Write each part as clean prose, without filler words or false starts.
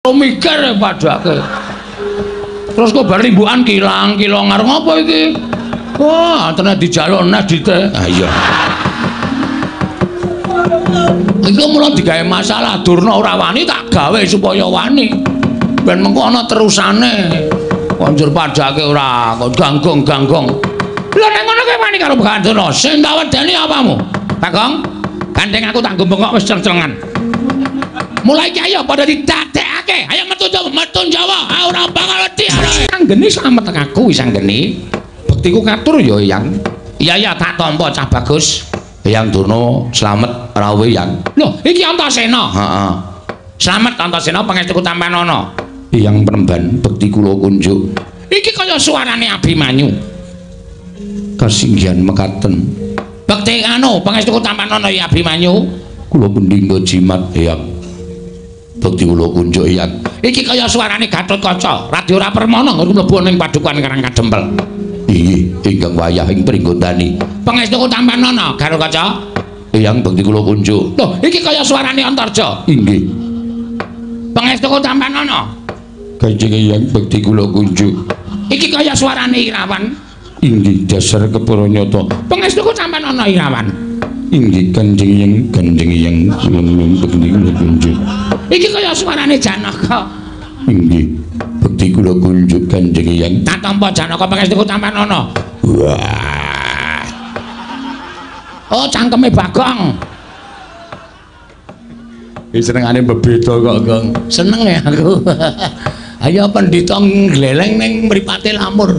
Mikir padake. Terus kok bar limbukan kilang-kilong arep ngopo iki? Wah, tenan dijaluk nes dite. Ha iya. Iku mula digawe masalah Durna ora wani tak gawe supaya wani. Ben mengko ana terusane. Konjur padake ora kok ganggong-ganggong. Lha nek ngono kowe wani karo Begawan Durna, sing tak wedeni apamu? Bagong, gandeng aku tak bengok wis ceng-cengan. Mulai iki ayo padha didadekake. Ayo metu Jawa, metu Jawa. Ah ora bakal wedi. Anggeni slamet aku wis anggeni. Bektiku katur ya, Yang. Iya iya tak tampa cah bagus. Eyang Durna slamet rawuh Yang. Lho, iki Antasena. Heeh. Slamet Antasena pangestuku tampanana. Eyang Penemban bekti kula kunjuk. Iki kaya suarane Abimanyu. Kasinggihan mekaten. Bekti anu pangestuku tampanana ya Abimanyu. Kula pendhingga jimat Eyang. Bekti kula kunjuk Eyang. Iki kaya suarane Gatotkaca. Radya ora permana nggon mlebu ning padukuhan Karang Kadempel. Inggih, ingkang wayah ing pringgondani. Pangestuku tampanana Gatotkaca. Eyang bekti kula kunjuk. Lho, iki kaya suarane Antarja. Inggih. Pangestuku tampanana. Kanjeng Eyang bekti kula kunjuk. Iki kaya suarane Irawan. Inggih, dasar kepara nyata. Pangestuku tampanana Irawan. Inggih, Kanjeng Eyang, Kanjeng Eyang kula bekti kula kunjuk. Iki kaya suarane Janaka. Inggih, bekti kula kunjuk Kanjeng Eyang. Tak tampa Janaka pangestuku tampanana. Wah. Oh, cangkeme Bagong. Iki senengane bebeda kok, Gong. Seneng ya aku. Ayo pendhita ngleleng ning mripate lamur.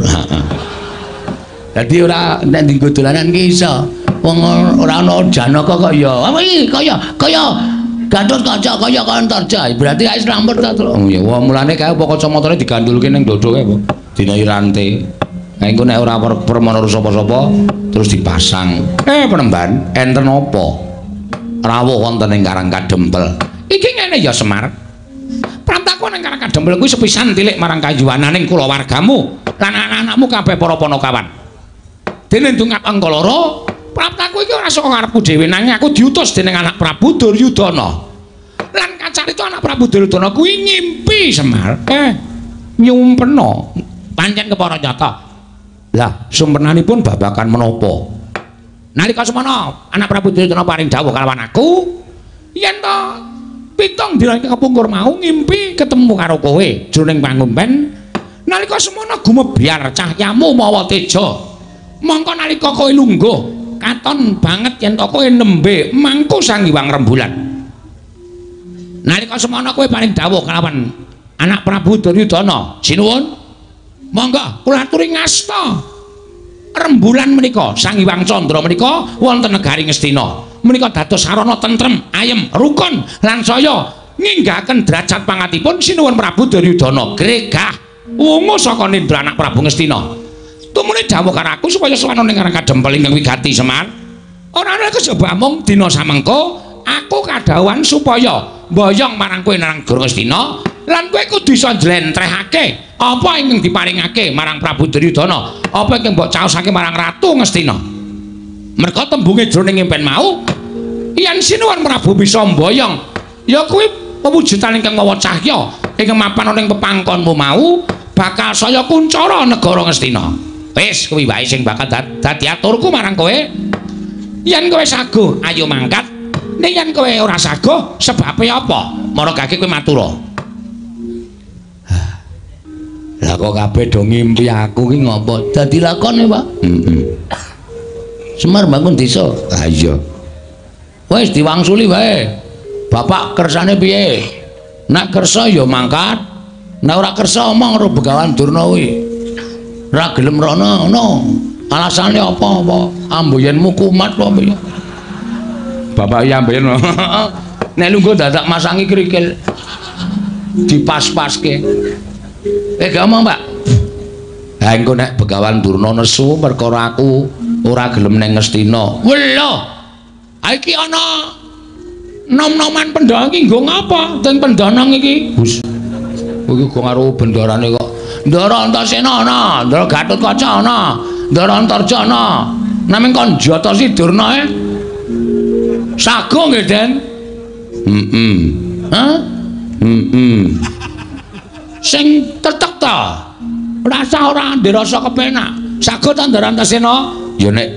Dadi ora nek dienggo dolanan ki iso. Wong ora ana Janaka kok ya. Apa iki kaya kaya Gatotkaca kaya Antarja. Berarti wis lamur ta, Tru. Oh ya, wah mulane kae apa kacamatane digandulke ning dada kae apa? Dinahi rante. Nah engko nek ora permana sapa-sapa terus dipasang. Penemban, enten apa? Rawuh wonten ing Karang Kadempel. Iki ngene ya Semar. Prantaku ning Karang Kadempel kuwi sepisan tilik marang kayuwananing kulawargamu lan anak-anakmu kabeh para panakawan. Dene ndungap angka loro, praptaku iki ora saka karepku dhewe nanging aku diutus dening anak Prabu Duryudana. Lan kacarita anak Prabu Duryudana kuwi ngimpi Semar. Nyumpena pancen kepara nyata. Lah, sumpenanipun babagan menapa? Nalika semana anak Prabu Duryudana paring dawuh kalawan aku, yen to pitung dina iki kepungkur mau ngimpi ketemu karo kowe jroning pangumpen. Nalika semana gumebyar cahyamu mawa teja. Mongko nalika kowe lungguh katon banget yen to kowe nembe mangku Sang Hyang Rembulan. Nalika semana kowe paring dawuh kalawan anak Prabu Duryudana, sinuwun monggo kula aturi ngasta rembulan menika Sang Hyang Candra menika wonten negari Ngastina. Menika dados sarana tentrem, ayem, rukun lan saya nginggahaken derajat pangatipun sinuwun Prabu Duryudana gregah wungu saka nindra anak Prabu Ngastina. Tumune dawuh karo aku supaya sowan ning Karang Kadempel ingkang wigati Semar. Ora ana kejaba mung dina samengko aku kadhawuhan supaya mboyong marang kowe nang negara Ngastina lan kowe kudu iso njlentrehake apa ingkang diparingake marang Prabu Duryudana, apa ingkang mbok caosake marang Ratu Ngastina. Merga tembunge jroning impen mau yen sinuwun Prabu bisa mboyong ya kuwi pewujudan ingkang mawa cahya ingkang mapan ana ing pepangkonmu mau bakal saya kuncara negara Ngastina. Wis kuwi wae sing bakal dadi aturku marang kowe. Yen kowe saguh ayo mangkat, ning yen kowe ora saguh sebabe apa? Maragake kowe matura. Lah kok kabeh do ngimpi aku ki ngopo? Dadi lakone, Pak. Heeh. Semar bangun desa. Ha iya. Wis diwangsuli wae. Bapak kersane piye? Nek kersa ya mangkat, nek ora kersa omong karo Begawan Durna kuwi. Ora gelem rono ngono. Alasane apa-apa? Amboyenmu kumat apa piye? Bapak ya amboyen. Nek lungguh dadak masangi krikil. Dipas-paske. Gak omong, Pak. Ha engko nek Begawan Durna nesu perkara aku ora gelem ning Ngastina. Welo. Ha iki ana nom-noman pendhana iki nggo ngapa? Ten pendhana iki. Hus. Iki go karo bendarane kok. Ndara Antasena ana, Ndara Gatotkaca ana, Ndara Antarja ana. Naming kon jata si Durna e. Sago nggih, Den. Heeh. Hah? Heeh. Sing tetek ta. Rasa ora ndirasa kepenak. Saged ta Ndara Antasena? Ya nek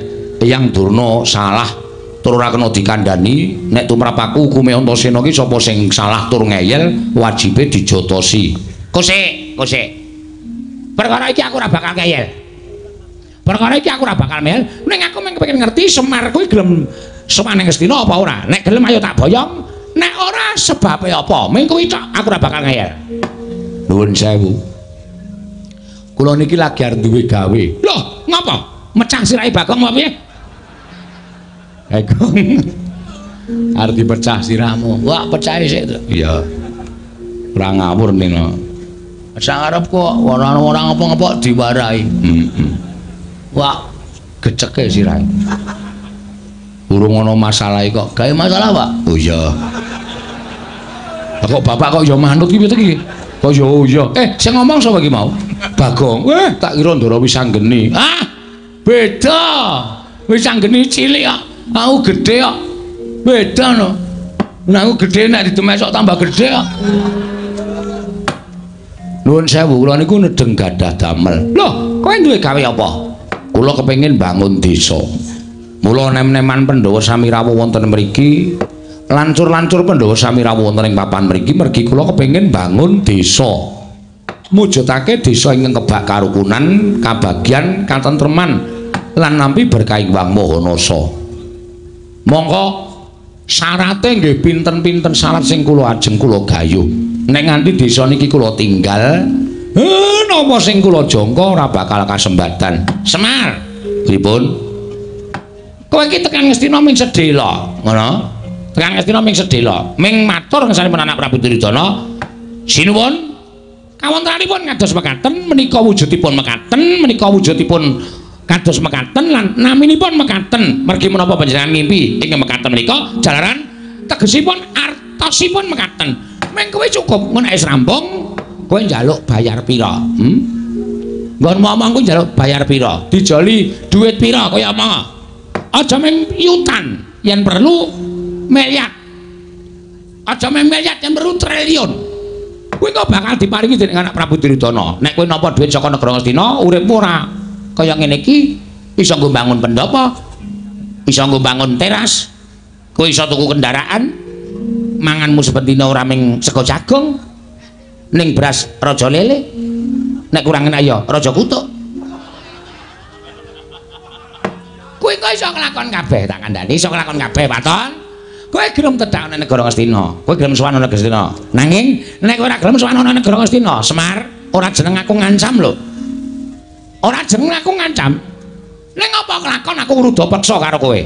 Eyang Durna salah tur ora kena dikandhani, nek tumrap aku hukume Antasena ki sapa sing salah tur ngeyel wajibe dijotosi. Kosek, kosek. Perkara iki aku ora bakal ngeyel. Perkara iki aku ora bakal ngeyel, ning aku mung kepengin ngerti Semar kuwi gelem sowan ning Ngastina apa ora. Nek gelem ayo tak boyong, nek ora sebabe apa? Mung kuwi tok aku ora bakal ngeyel. Nuwun sewu. Kula niki lagi arep duwe gawe. Loh, ngapa? Mecah sirahe Bagong apa piye? Bagong. Arep dipecah sirahmu. Wah, pecahe sik to. Iya. Ora ngawur nino. Sak arep kok ora ora ngapa-ngapa diwarahi. Heeh. Wah, geceke sirahe. Urung ana masalah kok. Gawe masalah, Pak? Oh iya. Kok bapak kok ya manut ki piye iki? Kok ya oh iya. Sing ngomong sapa iki mau? Bagong. Tak kira Ndara Wisanggeni. Ah, beda. Wisanggeni cilik kok. Aku gedhe kok. Beda no. Nek aku gedhe nek didemek sok tambah gedhe kok. Nuwun sewu, kula niku nedeng gadah damel. Loh, kowe duwe gawe apa? Kula kepengin bangun desa. Mula nem-neman Pandhawa sami rawuh wonten mriki, lancur-lancur Pandhawa sami rawuh wonten ing papan mriki mergi kula kepengin bangun desa. Mujudake desa ingkang kebak karukunan, kabagyan, katentreman lan nampi berkah Hyang Maha Nasa. Mongko syarate nggih pinten-pinten syarat sing kula ajeng kula gayuh. Nek nganti desa niki kula tinggal, napa sing kula jangka ora bakal kasembatan. Semar, pripun? Kowe iki tekan Ngastina ming sedhela, ngono? Tekan Ngastina ming sedhela, ming matur ngersanipun anak Prabu Duryudana. Sinuwun, kawontenanipun kados mekaten, menika wujudipun mekaten, menika wujudipun kados mekaten lan naminipun mekaten. Mergi menapa panjenengan ngimpi ing mekaten menika jalaran tegesipun artosipun mekaten. Ming kowe cukup ngono wis rampung, kowe njaluk bayar pira? Nggon ngomong kowe njaluk bayar pira? Dijoli duit pira kaya omong. Aja mung yutan, yen perlu miliar. Aja mung miliar, yen perlu triliun. Kowe kok bakal diparingi dening anak Prabu Duryudana. Nek kowe nampa duit saka negara Ngastina, uripmu ora kaya ngene iki, iso nggo bangun pendhapa, iso nggo bangun teras, kowe iso tuku kendaraan, manganmu sebendina ora ming sego jagung, ning beras raja lele, nek kurang enak ya raja kutuk. Kowe kok iso nglakon kabeh, tak kandhani iso nglakon kabeh, Waton. Kowe gelem tedak nang negara Ngastina, kowe gelem sowan nang Ngastina. Nanging nek kowe ora gelem sowan nang negara Ngastina, Semar, ora jeneng aku ngancam lho. Ora jeneng aku ngancam. Ning apa kelakon aku ngruda peksa karo kowe?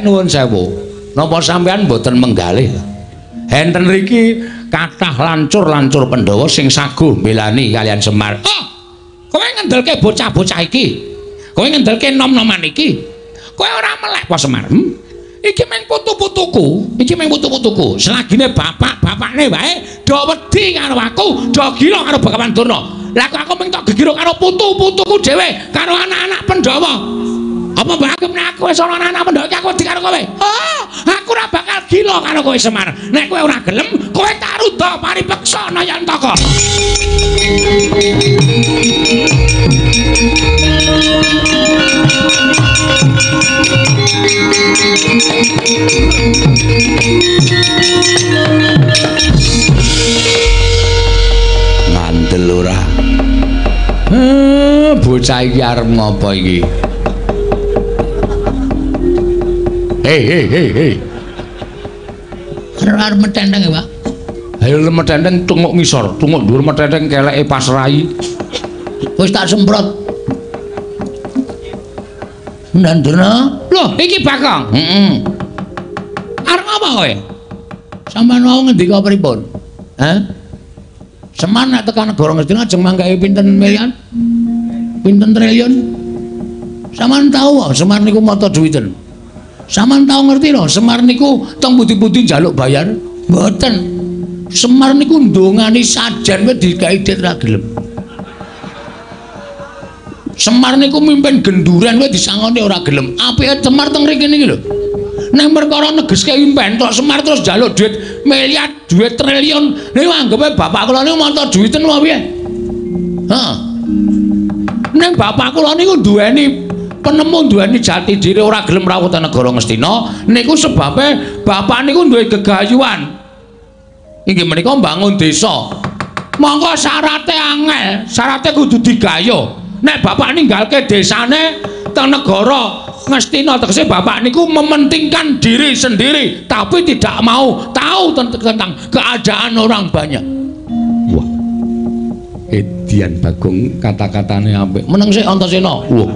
Nuwun sewu. Napa sampean mboten menggalih? Enten riki kathah lancur-lancur Pandhawa sing saguh mbelani kalian Semar. Oh, kowe ngendelke bocah-bocah iki. Kowe ngendelke nom-noman iki. Kowe ora melek apa Semar? Iki mung putu-putuku, iki mung putu-putuku. Selagine bapak-bapakne wae do wedi karo aku, do gila karo Bagawan Durna. Lah kok aku mung tok gegiro karo putu-putuku dhewe, karo anak-anak Pandhawa. Apa mbok anggap nek aku wis ana anak-anak Pandhawa iki aku wedi karo kowe? Oh, aku ora bakal gila karo kowe Semar. Nek kowe ora gelem, kowe tak rudha paripeksa Nayantaka. Ngandel ora? Bocah iki arep ngopo iki? Hei hei hei hei. Arep metenteng ya, Pak? Ayo metenteng tunguk ngisor, tunguk dhuwur metenteng keleke pas rai. Wis tak semprot. Ndandurna. Loh, iki Bagong. Heeh. Arep apa kowe? Sampeyan wau ngendika pripun? Hah? Semar nek tekan negara Ngastina ajeng manggahe pinten miliar? Pinten triliun? Sampeyan tau kok Semar niku mata duwiten. Sampeyan tau ngerti lho, Semar niku teng pundi-pundi njaluk bayar? Mboten. Semar niku ndongani sajen wis digawe dit ra gelem. Semar niku mimpin genduren wis disangoni ora gelem. Apike Semar teng mriki niki lho. Nek perkara negeske impen tok Semar terus njaluk duit miliar, duit triliun. Niku anggepe bapak kula niku mata duwiten apa piye? Heeh. Ning bapak kula niku duweni penemu, duweni jati diri, ora gelem rawuh teng negara Ngastina niku sebabe bapak niku duwe gegayuhan. Inggih menika mbangun desa. Monggo syarate angel, syarate kudu digayuh. Nek bapak ninggalke desane teng negara Ngastina, tegese bapak niku mementingkan diri sendiri tapi tidak mau tahu tentang keadaan orang banyak. Wah. Edian Bagong kata-katane apik. Meneng sik Antasena. Wah.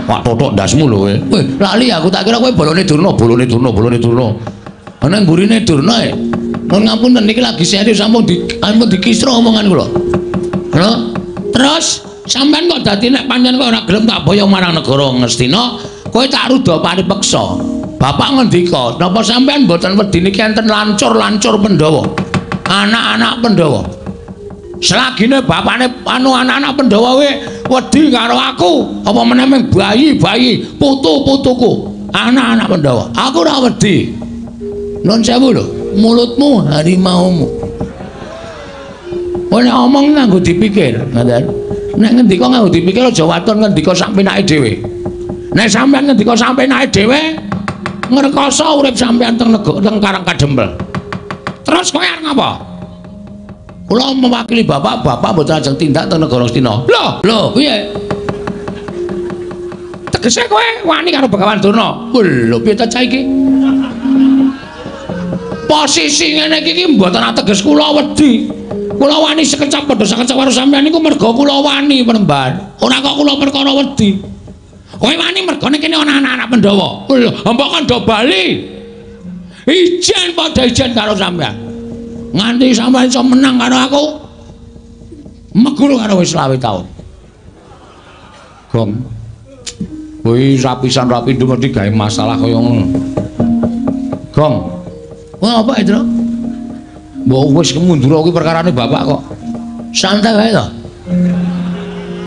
Pak totok ndasmu lho kowe. Weh, lali aku tak kira kowe bolone Durna, bolone Durna, bolone Durna. Ana mburine Durna e. Nuwun ngapunten niki lagi serius sampun dikisra omongan kula. Lho, terus sampean kok dadi nek pancen kowe ora gelem tak boyong marang negara Ngastina, kowe tak ruda paripeksa. Bapak ngendika, napa sampean mboten wedi niki enten lancur-lancur Pandhawa? Anak-anak Pandhawa. Selagine bapakne anu anak-anak Pandhawa kowe wedi karo aku, apa meneh mung bayi-bayi, putu-putuku, anak-anak Pandhawa. Aku ora wedi. Nuwun sewu lho, mulutmu harimaumu. Kowe nek omong nganggo dipikir, ngoten. Nek ngendika nganggo dipikir aja waton ngendika sak penake dhewe. Nek sampean ngendika sak penake dhewe, ngrekoso urip sampean teng negara teng Karang Kadempel. Terus kowe arep ngapa? Kula mewakili bapak, bapak mboten ajeng tindak teng negara Ngastina. Lho, lho, piye? Tegese kowe wani karo Begawan Durna. Lho, piye ta cah iki? Posisi ngene iki mboten ateges kula wedi. Kula wani sekecap padha sekecap karo sampean niku merga kula wani penemban. Ora kok kula perkara wedi. Kowe wani mergane kene ana anak-anak Pandhawa. Lho, mbok kon do bali. Ijen padha ijen karo sampean. Nganti sampean iso menang karo aku. Meguru karo wis 25 taun. Gong. Kowe rapisan rapi mesti gawe masalah kaya ngono. Gong. Wah, apa itu? Mbok wis mundur kuwi perkarane bapak kok. Santai wae to.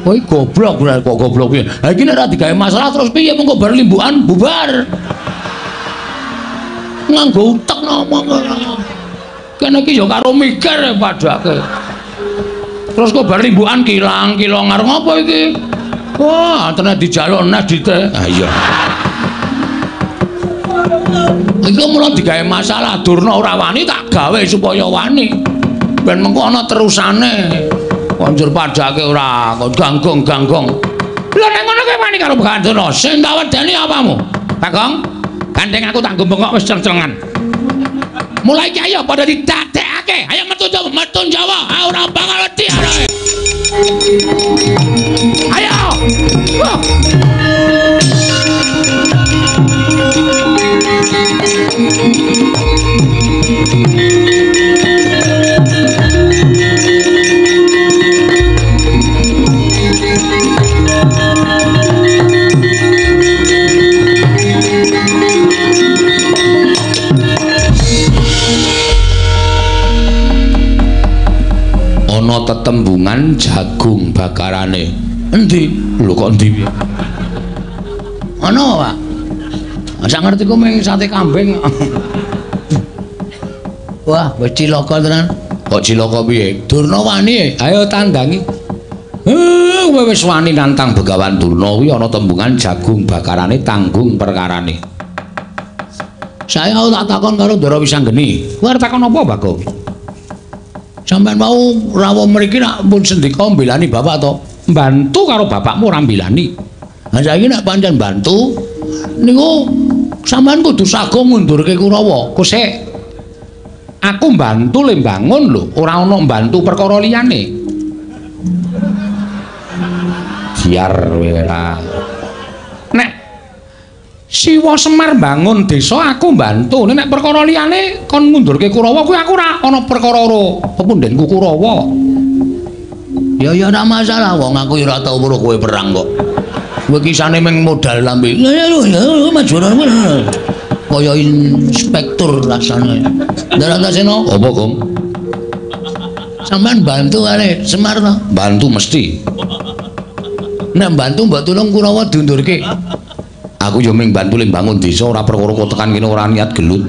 Kowe goblok kok goblok piye? Ha iki nek ora digawe masalah terus piye mengko bar limbukan bubar. Nganggo utek ngomong. Kene iki ya karo mikir padake. Terus kok bar limbukan kilang-kilong arep ngopo iki? Wah, tenan dijaluk nes dite. Ha iya. Iku mula digawe masalah Durna ora wani tak gawe supaya wani. Ben mengko ana terusane. Konjur padake ora kok ganggong-ganggong. Lha nek ngono kowe wani karo Begawan Durna, sing tak wedeni apamu? Bagong, gandeng aku tak bengok wis ceng-cengan. Mulai iki ayo padha didadekake. Ayo metu Jawa, metu Jawa. Ah ora bakal wedi arek. Ayo. Wah. Ana tetembungan jagung bakarane. Endi? Lho kok endi piye? Ana, Pak. Sak ngerti ku mung sate kambing. Wah, wis cilaka tenan. Kok cilaka piye? Durna wani, ayo tandangi. Kowe wis wani nantang Begawan Durna kuwi ana tembungan jagung bakarane tanggung perkarane. Saya tak takon karo Ndara Wisanggeni. Kowe arep takon apa, Bagong? Sampeyan mau rawuh mriki nak pun sendika mbelani bapak to? Mbantu karo bapakmu ora mbelani. Lah saiki nek pancen bantu niku sampean kudu sago ngundurke Kurawa. Kosek aku mbantu le mbangun lho, ora ana mbantu perkara liyane. Biar ora. Nek Siwa Semar mbangun desa aku mbantu, nek perkara liyane kon ngundurke Kurawa kuwi aku ora ana perkara ro pepundhenku Kurawa. Ya ya ora masalah wong aku ya ora tau weruh kowe perang kok. Kowe kisane mung modal lambe. Ya ya maju kaya inspektur rasane. Ndara Antasena, apa, Gong? Sampeyan bantu kare Semar to? Bantu mesti. Nek bantu mbok tulung Kurawa diundurke. Aku yo mung bantu le mbangun desa ora perkara kok tekan kene ora niat gelut.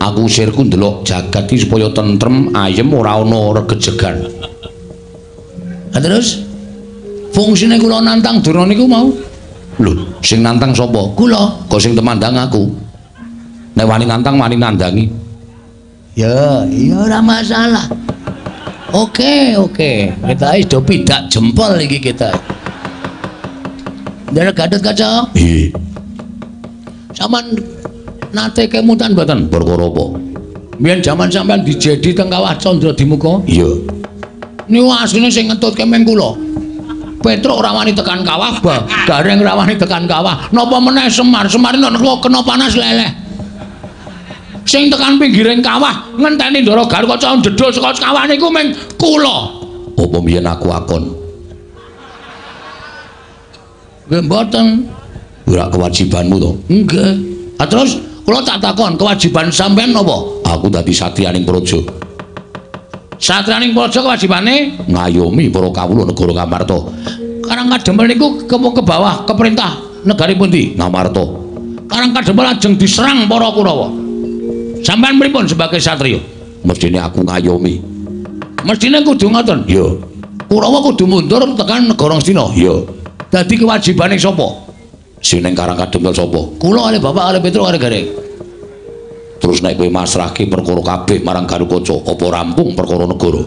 Aku sirku ndelok jagat iki supaya tentrem, ayem, ora ana regejegan. Ha terus fungsine kula nantang Durna niku mau. Lho, sing nantang sapa? Kula. Kok sing temandang aku. Nek wani nantang wani nandangi. Ya, iya ora masalah. Oke, oke. Kita wis do pidak jempol iki kita. Ndara Gatotkaca? Nggih. Sampeyan nate kemutan mboten? Perkara apa? Biyen jaman sampean dijedi teng Kawah Candra Dimuka? Iya. Niku asline sing ngetutke meng kula. Petruk ora wani tekan kawah, Gareng ora wani tekan kawah. Napa meneh Semar? Semar nek kena panas leleh. Sing tekan pinggiring kawah ngenteni Ndara Gatotkaca njedhul saka kawah niku meng kula. Apa mbiyen aku akon? Nggih mboten. Ora kewajibanmu to? Nggih. Ha terus kula tak takon, kewajiban sampean napa? Aku dadi satriyaning praja. Satriyaning praja kewajibane ngayomi para kawula negara Ngamarta. Karang Kadempel niku ke bawah ke perintah negari pundi? Ngamarta. Karang Kadempel lajeng diserang para Kurawa. Sampean pripun sebagai satriya? Mestine aku ngayomi. Mestine kudu ngoten. Iya. Kurawa kudu mundur tekan negara Ngastina. Iya. Dadi kewajibane sapa? Sing ning Karang Kadempel sapa? Kula kalih bapak kalih Petruk kalih Gareng. Terus nek kowe masrahke perkara kabeh marang Gatotkaca, apa rampung perkara negara?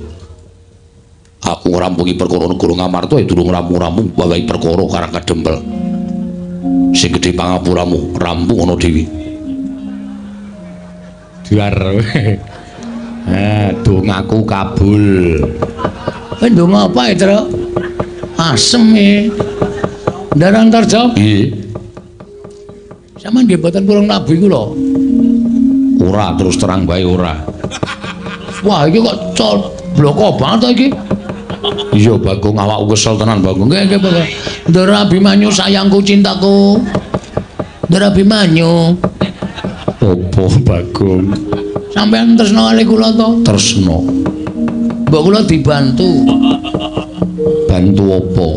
Aku ngrampungi perkara negara Ngamarta ya durung rampung-rampung bawahi perkara Karang Kadempel. Sing gedhe pangapuramu, rampung ana dhewe. Duar. Dongaku kabul. Kowe ndonga apa ya, Truk? Asem e. Ndara Antarja? Nggih. Sampeyan nggih mboten purung nabi kula. Ora, terus terang bae ora. Wah, iki kok col bloko banget to iki. Iya, Bagong, awakku kesel tenan, Bagong. Nggih, nggih, Bagong. Ndara Abimanyu sayangku cintaku. Ndara Abimanyu. Opo, Bagong? Sampeyan tresna kali kula to? Tresna. Mbok kula dibantu. Bantu apa?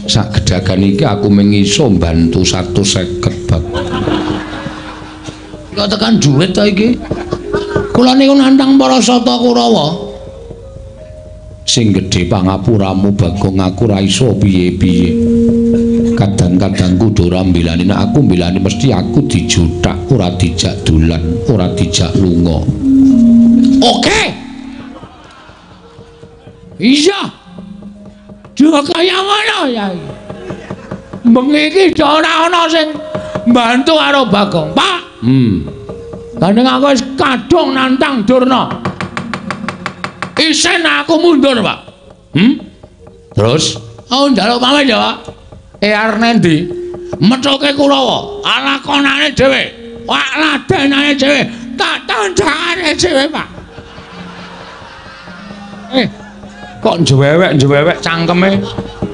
Sak gedagan iki aku mung iso mbantu 150, Bagong. Kok tekan duit to iki? Kula niku nantang para sata Kurawa. Sing gedhe pangapuramu Bagong, aku ora iso piye-piye. Kadang-kadang kudu ora mbelani, nek aku mbelani mesti aku dijuthak, ora dijak dolan, ora dijak lunga. Oke. Iya. Juga kaya ngono ya. Bengi iki ora ana sing mbantu karo Bagong, Pak. Gandeng aku wis kadung nantang Durna. Isen aku mundur, Pak. Terus? Aku njaluk pamit ya, Pak. Arep nendi? Methuke Kurawa, lakonane dhewe, wak ladenane dhewe, tak tandangane dhewe, Pak. Kok njewewek-njewewek cangkeme?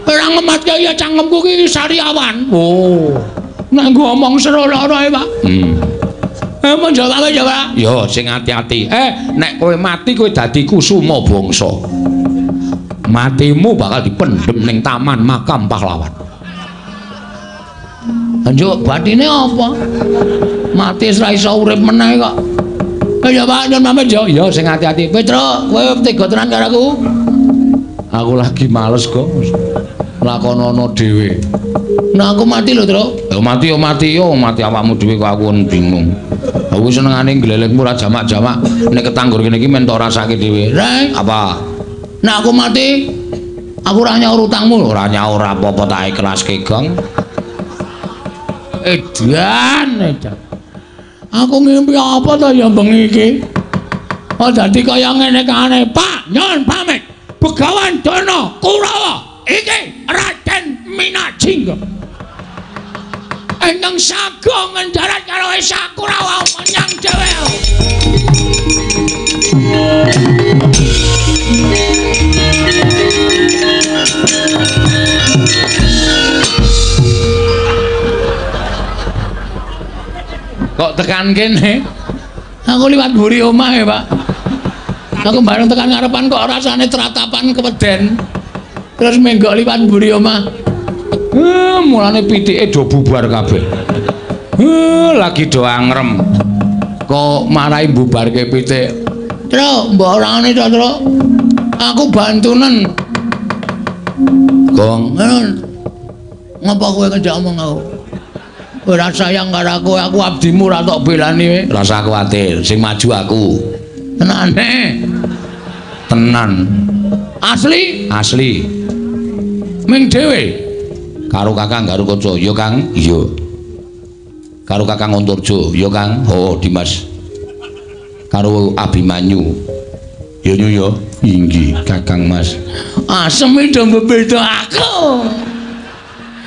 Ora ngematke ya cangkemku ki sariawan. Oh. Nek nggo omong seru lara e, Pak. Mun jawab ya, Pak. Yo sing ati-ati. Nek kowe mati kowe dadi kusuma bangsa. Matimu bakal dipendhem ning taman makam pahlawan. Njuk batine apa? Mati wis ra iso urip meneh kok. Ya Pak, nyun pamit yo. Yo sing ati-ati. Petruk, kowe tega tenan karo aku. Aku lagi males kok. Lakonono dhewe. Nah aku mati lho, Truk. Ya mati yo mati yo, mati awakmu dhewe kok aku bingung. Aku senengane glelengmu ora jamak-jamak. Nek ketanggur kene iki men tok rasake dhewe. Reng, apa? Nek aku mati, aku ora nyaur utangmu. Ora nyaur apa-apa tak ikhlaske, Gong. Edan, edan. Aku ngimpi apa to ya bengi iki? Oh dadi kaya ngene kane, Pak, nyun pamit. Begawan Durna Kurawa iki Raden Minajingga. Ingkang sago ngendarat karo Esa Kurawa menyang dhewe. Kok tekan kene? Aku liwat mburi omah ya, Pak. Aku bareng tekan ngarepan kok rasane tratapan keweden. Terus menggok liwat mburi omah. Mulane pitike do bubar kabeh. Lagi do angrem. Kok marai bubarke pitik. Truk, mbok orane to, Truk. Aku bantunen. Gong. Ngapa kowe ngejak omong aku? Ora sayang karo aku, aku abdimu ora tok belani kowe. Ora usah kuwatir, sing maju aku. Tenane. Tenan. Asli? Asli. Ming dhewe. Karo Kakang Garukaca, ya Kang? Iya. Karo Kakang Antarja, ya Kang? Oh, Dimas. Karo Abimanyu. Ya nyu ya. Inggih, Kakang Mas. Asem iki do mbeda aku.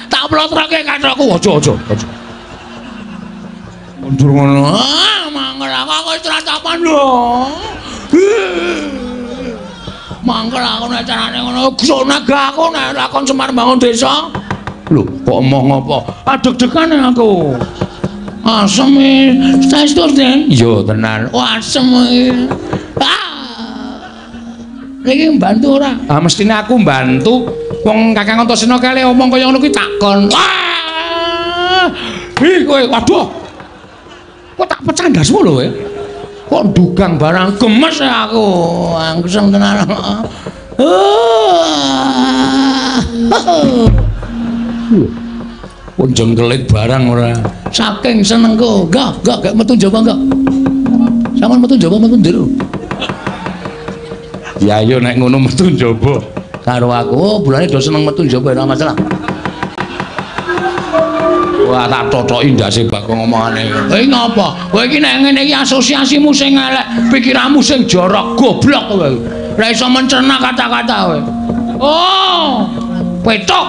Tak plotroke kathokku, aja aja aja. Mundur ngono. Ah, mangkel aku wis tratapan lho. Mangkel aku nek carane ngono, gesuk naga aku nek lakon Semar bangun desa. Lho, kok emoh ngopo? Adeg-degan aku. Asem iki. Saestu, Den? Iya, tenan. Oh, asem iki. Ah. Iki mbantu ora? Ah, mestine aku mbantu. Wong Kakang Antasena kale omong kaya ngono kuwi takon. Wah! Ih, kowe waduh. Kok tak pecah ndasmu lho kowe. Kok dugang barang gemes aku. Angsem tenan. Pun jengkelit barang ora. Saking senengku. Enggak, enggak metu njaba enggak. Sampeyan metu njaba metu njero. Ya ayo nek ngono metu njaba. Karo aku, oh, bulane do seneng metu njaba ora masalah. Wah, tak totoki ndase Bagong omongane. Kowe ngopo? Kowe iki nek ngene iki asosiasimu sing elek, pikiranmu sing jorok, goblok kowe. Ora iso mencerna kata-kata kowe. Oh, petok.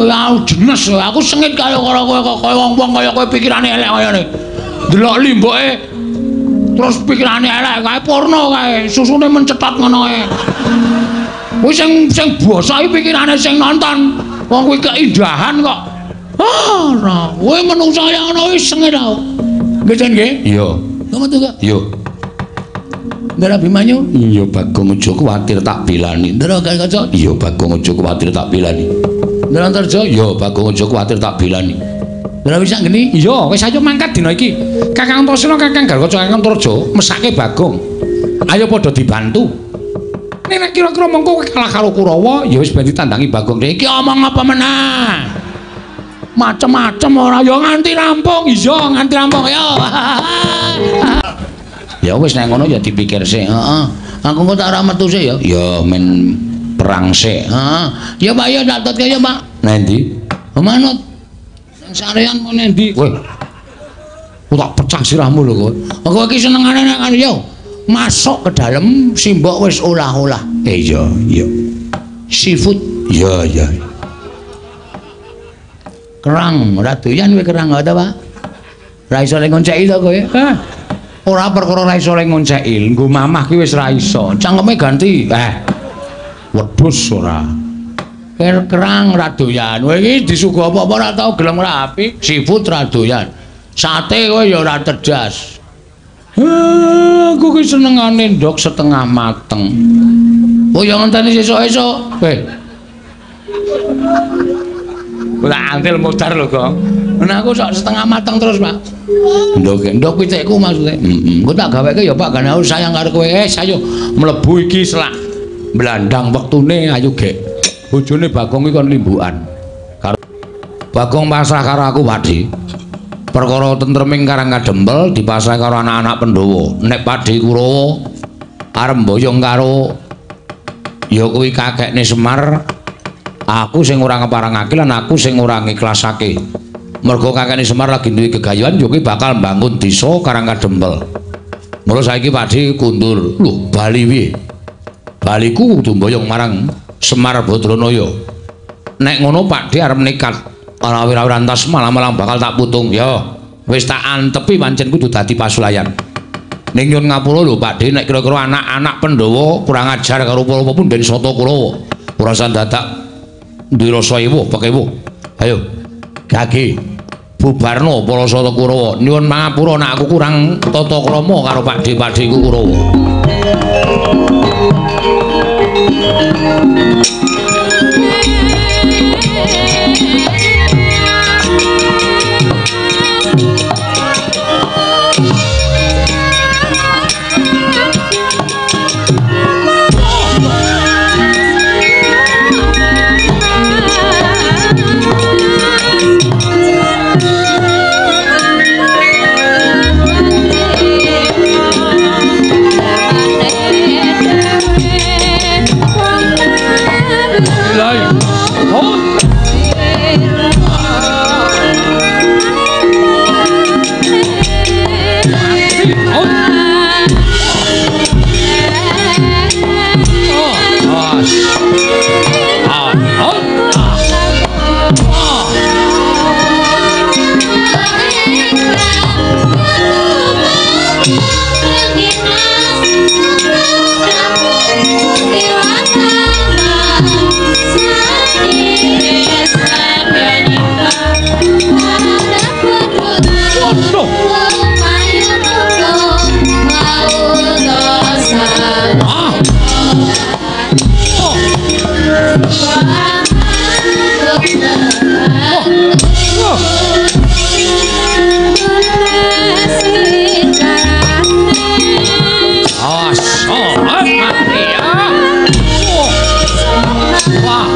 Kowe aku jenes, aku sengit karo kowe kok kaya wong-wong kaya kowe pikirane elek kaya ngene. Delok limboke terus pikirane elek kae porno kae, susune mencetot ngono kae. Kuwi sing sing basa iki pikirane sing nonton. Wong kuwi keindahan kok. Ah, ora. Kowe menungsa kaya ngono wis sengit aku. Nggih, Jan nggih? Iya. Metu kok? Iya. Ndara Abimanyu? Iya, Bagong aja kuwatir tak belani. Ndara Garukaca? Iya, Bagong aja kuwatir tak belani. Ndara Antarja? Iya, Bagong aja kuwatir tak belani. Ndara Wisanggeni? Iya, wis ayo mangkat dina iki. Kakang Antasena, Kakang Garukaca, Kakang Antarja mesake Bagong. Ayo padha dibantu. Nek kira-kira mengko kowe kalah karo Kurawa, ya wis ben ditandangi Bagong. Iki omong apa meneh? Macem-macem ora ya nganti rampung. Iya, nganti rampung ya. Ya wis nek ngono ya dipikir sik. Heeh. Aku engko tak ora metu sik ya. Ya men perang sik. Heeh. Ya Pak ya tak tutke ya Pak. Nang ndi? Manut. Nang sarean mau nang ndi? Kowe. Aku tak pecah sirahmu lho kowe. Kowe iki senengane nek yo masuk ke dalam simbok wis olah-olah. Iya, iya. Seafood. Iya, iya. Kerang, ora doyan kowe kerang ta, Pak? Ora iso lek ngonceki to kowe? Hah. Ora perkara ora iso lek ngonceki, nggo mamah ki wis ora iso. Cangkeme ganti. Wedhus ora. Kerang ora doyan. Kowe iki disuguh apa-apa ora tau gelem ora api. Seafood ora doyan. Sate kowe ya ora cerdas. Aku ki senengane ndok setengah mateng. Oh ya ngenteni sesuk-esuk. Ora antil modar lho, Gong. Nah aku sok setengah mateng terus, Pak. Ndok ndok pitikku maksudnya. Heeh. Engko tak gaweke ya, Pak, gane aku sayang karo kowe. Ayo mlebu iki selak blandang wektune ayo gek. Bojone Bagong iki kon limbukan. Karo Bagong pasrah karo aku, Pakde. Perkara tentreming Karang Kadempel dipasrah karo anak-anak Pandhawa. Nek Pakde Kurawa arep mboyong karo ya kuwi kakekne Semar, aku sing ora ngeparangake lan aku sing ora ngiklasake. Mergo kakekne Semar lagi duwe gegayuhan ya kuwi bakal mbangun desa Karang Kadempel. Mula saiki Pakde kundur. Lho, bali piye? Baliku kudu mboyong marang Semar Badranaya. Nek ngono Pakde arep nekat ora wira-wirantas malah-malah bakal tak putung. Ya, wis tak antepi pancen kudu dadi pasulayan. Ning nyun ngapura lho Pakde, nek kira-kira anak-anak Pandhawa kurang ajar karo apa-apa pun ben sata Kurawa. Ora usah dadak duwe rasa ewuh pekewuh. Ayo, gage bubarno para sata Kurawa. Nyuwun pangapura nek aku kurang tata krama karo Pakde-pakdeku Kurawa. Wah.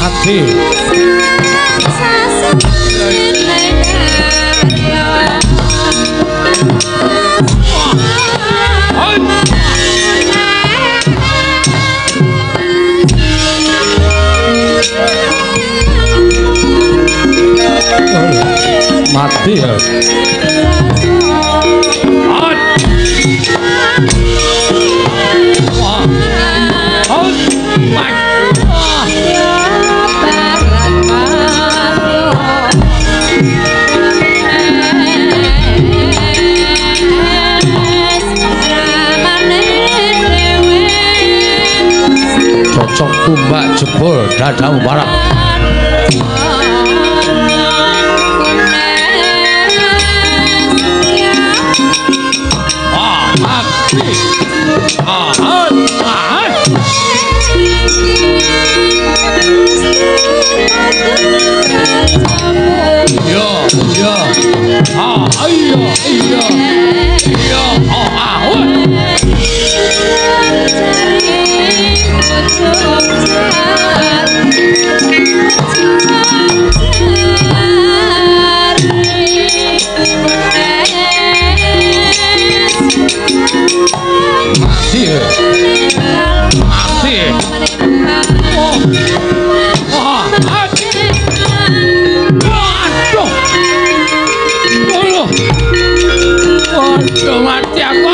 Mati. Mati ya. Cocok tumbak jebol dadamu parah. Yo, yo. Ah, iya, iya. Iya, oh, ah, oh. Mati. Mati. Oh. Wah, waduh. Waduh. Waduh, mati aku.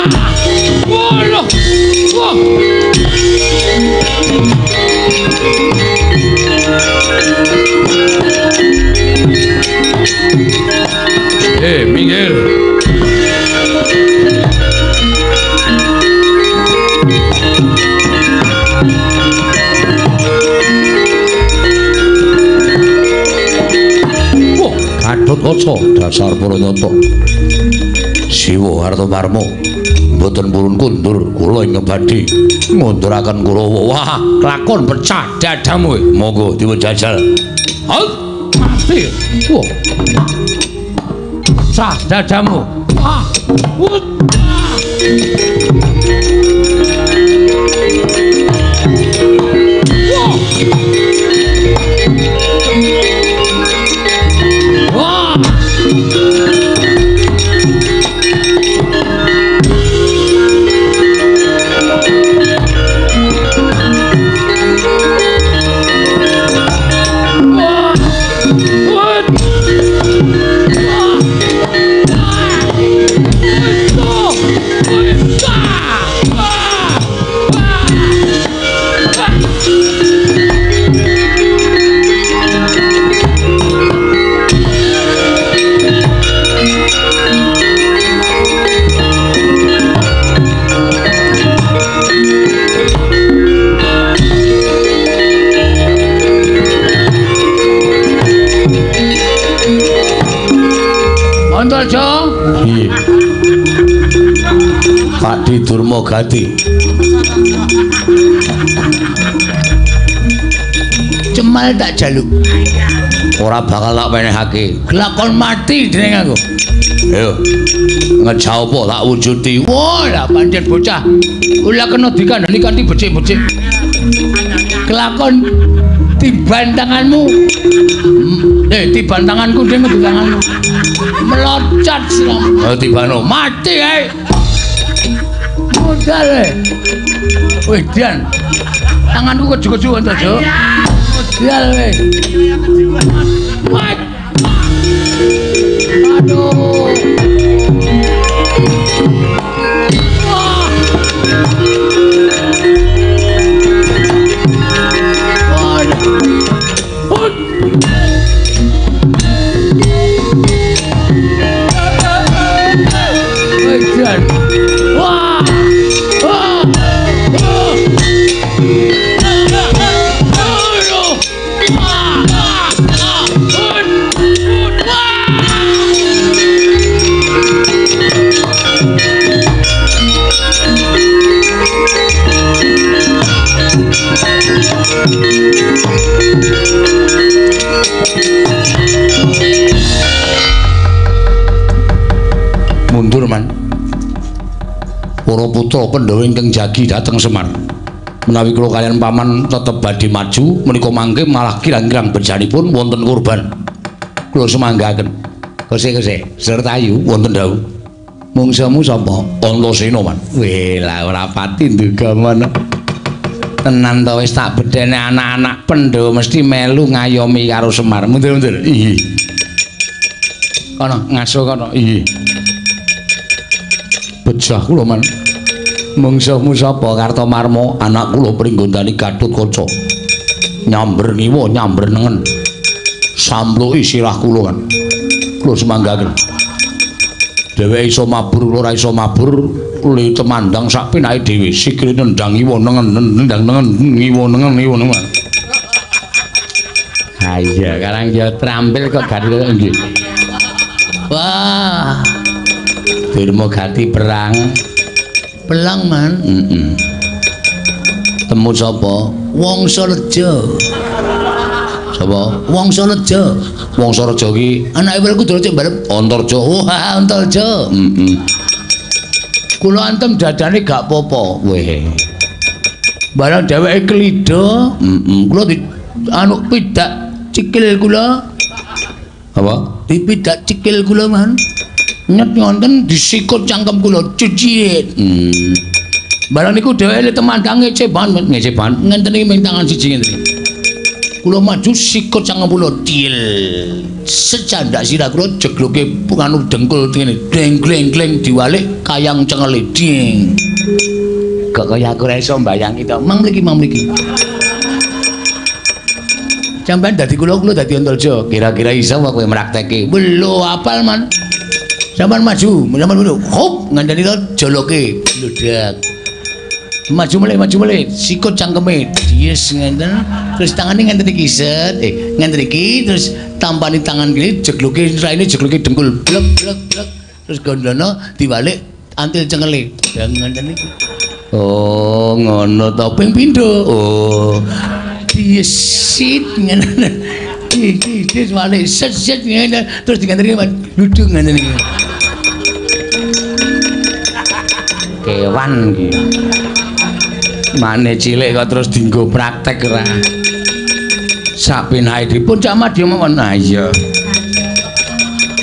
Waduh. Wah. Minggir. Wah, Gatotkaca dasar para nyata. Siwa Kartomarma mboten purun kundur kula ingkang badhe ngunduraken Kurawa. Wah, lakon pecah dadamu. Monggo dipun jajal. Mati. Wah. Pecah dadamu. Wah. Wah. Wah. Piye? Pakdi Durma Gati. Cemal tak jaluk. Ora bakal tak wenehake. Glakon mati dening aku. Ayo. Ngejauh apa tak wujudi. Wah, lah pancen bocah. Ora kena dikandani kanthi becik-becik. Kelakon tiban tanganmu. Tiban tanganku ding tanganmu. Meloncat siramu. Oh, tibano mati ae. Modal e. Wih, Dian. Tanganku keju-keju to, Juk. Modal e. Aduh. Wah. Wah. Mundur man. Para putra Pandhawa ingkang jagi dhateng Semar. Menawi kula kaliyan paman tetep badhe maju menika mangke malah kirang-kirang bejanipun wonten korban. Kula sumanggaken. Kose-kose Sertayu wonten dawuh. Mungsuhmu sapa? Antasena man. Weh lah ora pati nduga mana. Tenan to wis tak bedhene anak-anak Pandhawa mesti melu ngayomi karo Semar. Mundur-mundur. Iya. Kono ngaso kono. Iya. Bejah kula man. Mungsuhmu sapa? Kartomarma, anak kula Pringgondani Gatotkaca. Nyamber ngiwa, nyamber nengen. Sampluki sirah kula man. Kula sumanggaken. Dheweke iso mabur, kula ora iso mabur, li temandang sak penake dhewe. Sikile nendang ngiwa nengen, nendang nengen, ngiwa nengen, ngiwa nengen. Ha iya, karang ya trampil kok gak nggih. Wah. Dirma gati perang. Pelang man. Heeh. Temu sapa? Wangsareja. Sapa? Wangsareja. Wangsareja ki anake Werkudara cek barep Antarja. Wah, Antarja. Heeh. Kula antem dadane gak apa-apa. Weh. Barang dheweke klida, heeh. Kula di anu pidak cikil kula. Apa? Dipidak cikil kula man. Nyet ngonten disikut cangkem kula cicit. Barang niku dheweke temandang ngece banget, ngece banget. Ngenten iki ming tangan siji ngenten iki. Kula maju sikut cangkem kula til. Secandak sirah kula jegloke anu dengkul ngene. Gleng gleng gleng diwalik kayang cengele ding. Kok kaya aku ora iso mbayangi to. Mang mriki, mang mriki. Sampeyan dadi kula, kula dadi Antarja. Kira-kira iso apa kowe mrakteke? Lho apal man. Sampeyan maju, sampeyan maju. Hop, ngandani to joloke, bludak. Maju melih, sikut cangkeme. Yes ngenten. Terus tangane ngenten iki set, ngenten iki terus tampani tangan kene jegloke raine jegloke dengkul. Blek blek blek. Terus gondono diwalik antil cengele. Ya ngenten iki. Oh, ngono to ping pindho. Oh. Diesit ngene. Iki iki walik set set ngene terus diganteni duduk ngene iki. Kewan iki. Mane cilik kok terus dienggo praktek ora. Sak penake dipun Cak Madya mawon. Ha iya.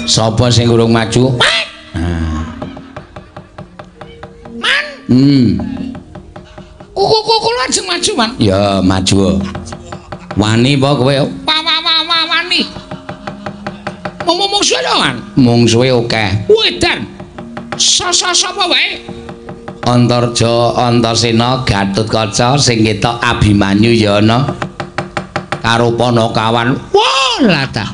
Sapa sing urung maju? Man. Kuku kula ajeng maju, Man. Ya, maju. Wani apa kowe? Wani. Mung mungsuhe lho, Man. Mungsuhe akeh. Wedan. Sapa wae? Antarja, Antasena, Gatotkaca sing ketok Abimanyu ya ana. Karo Panakawan. Wah, lah ta.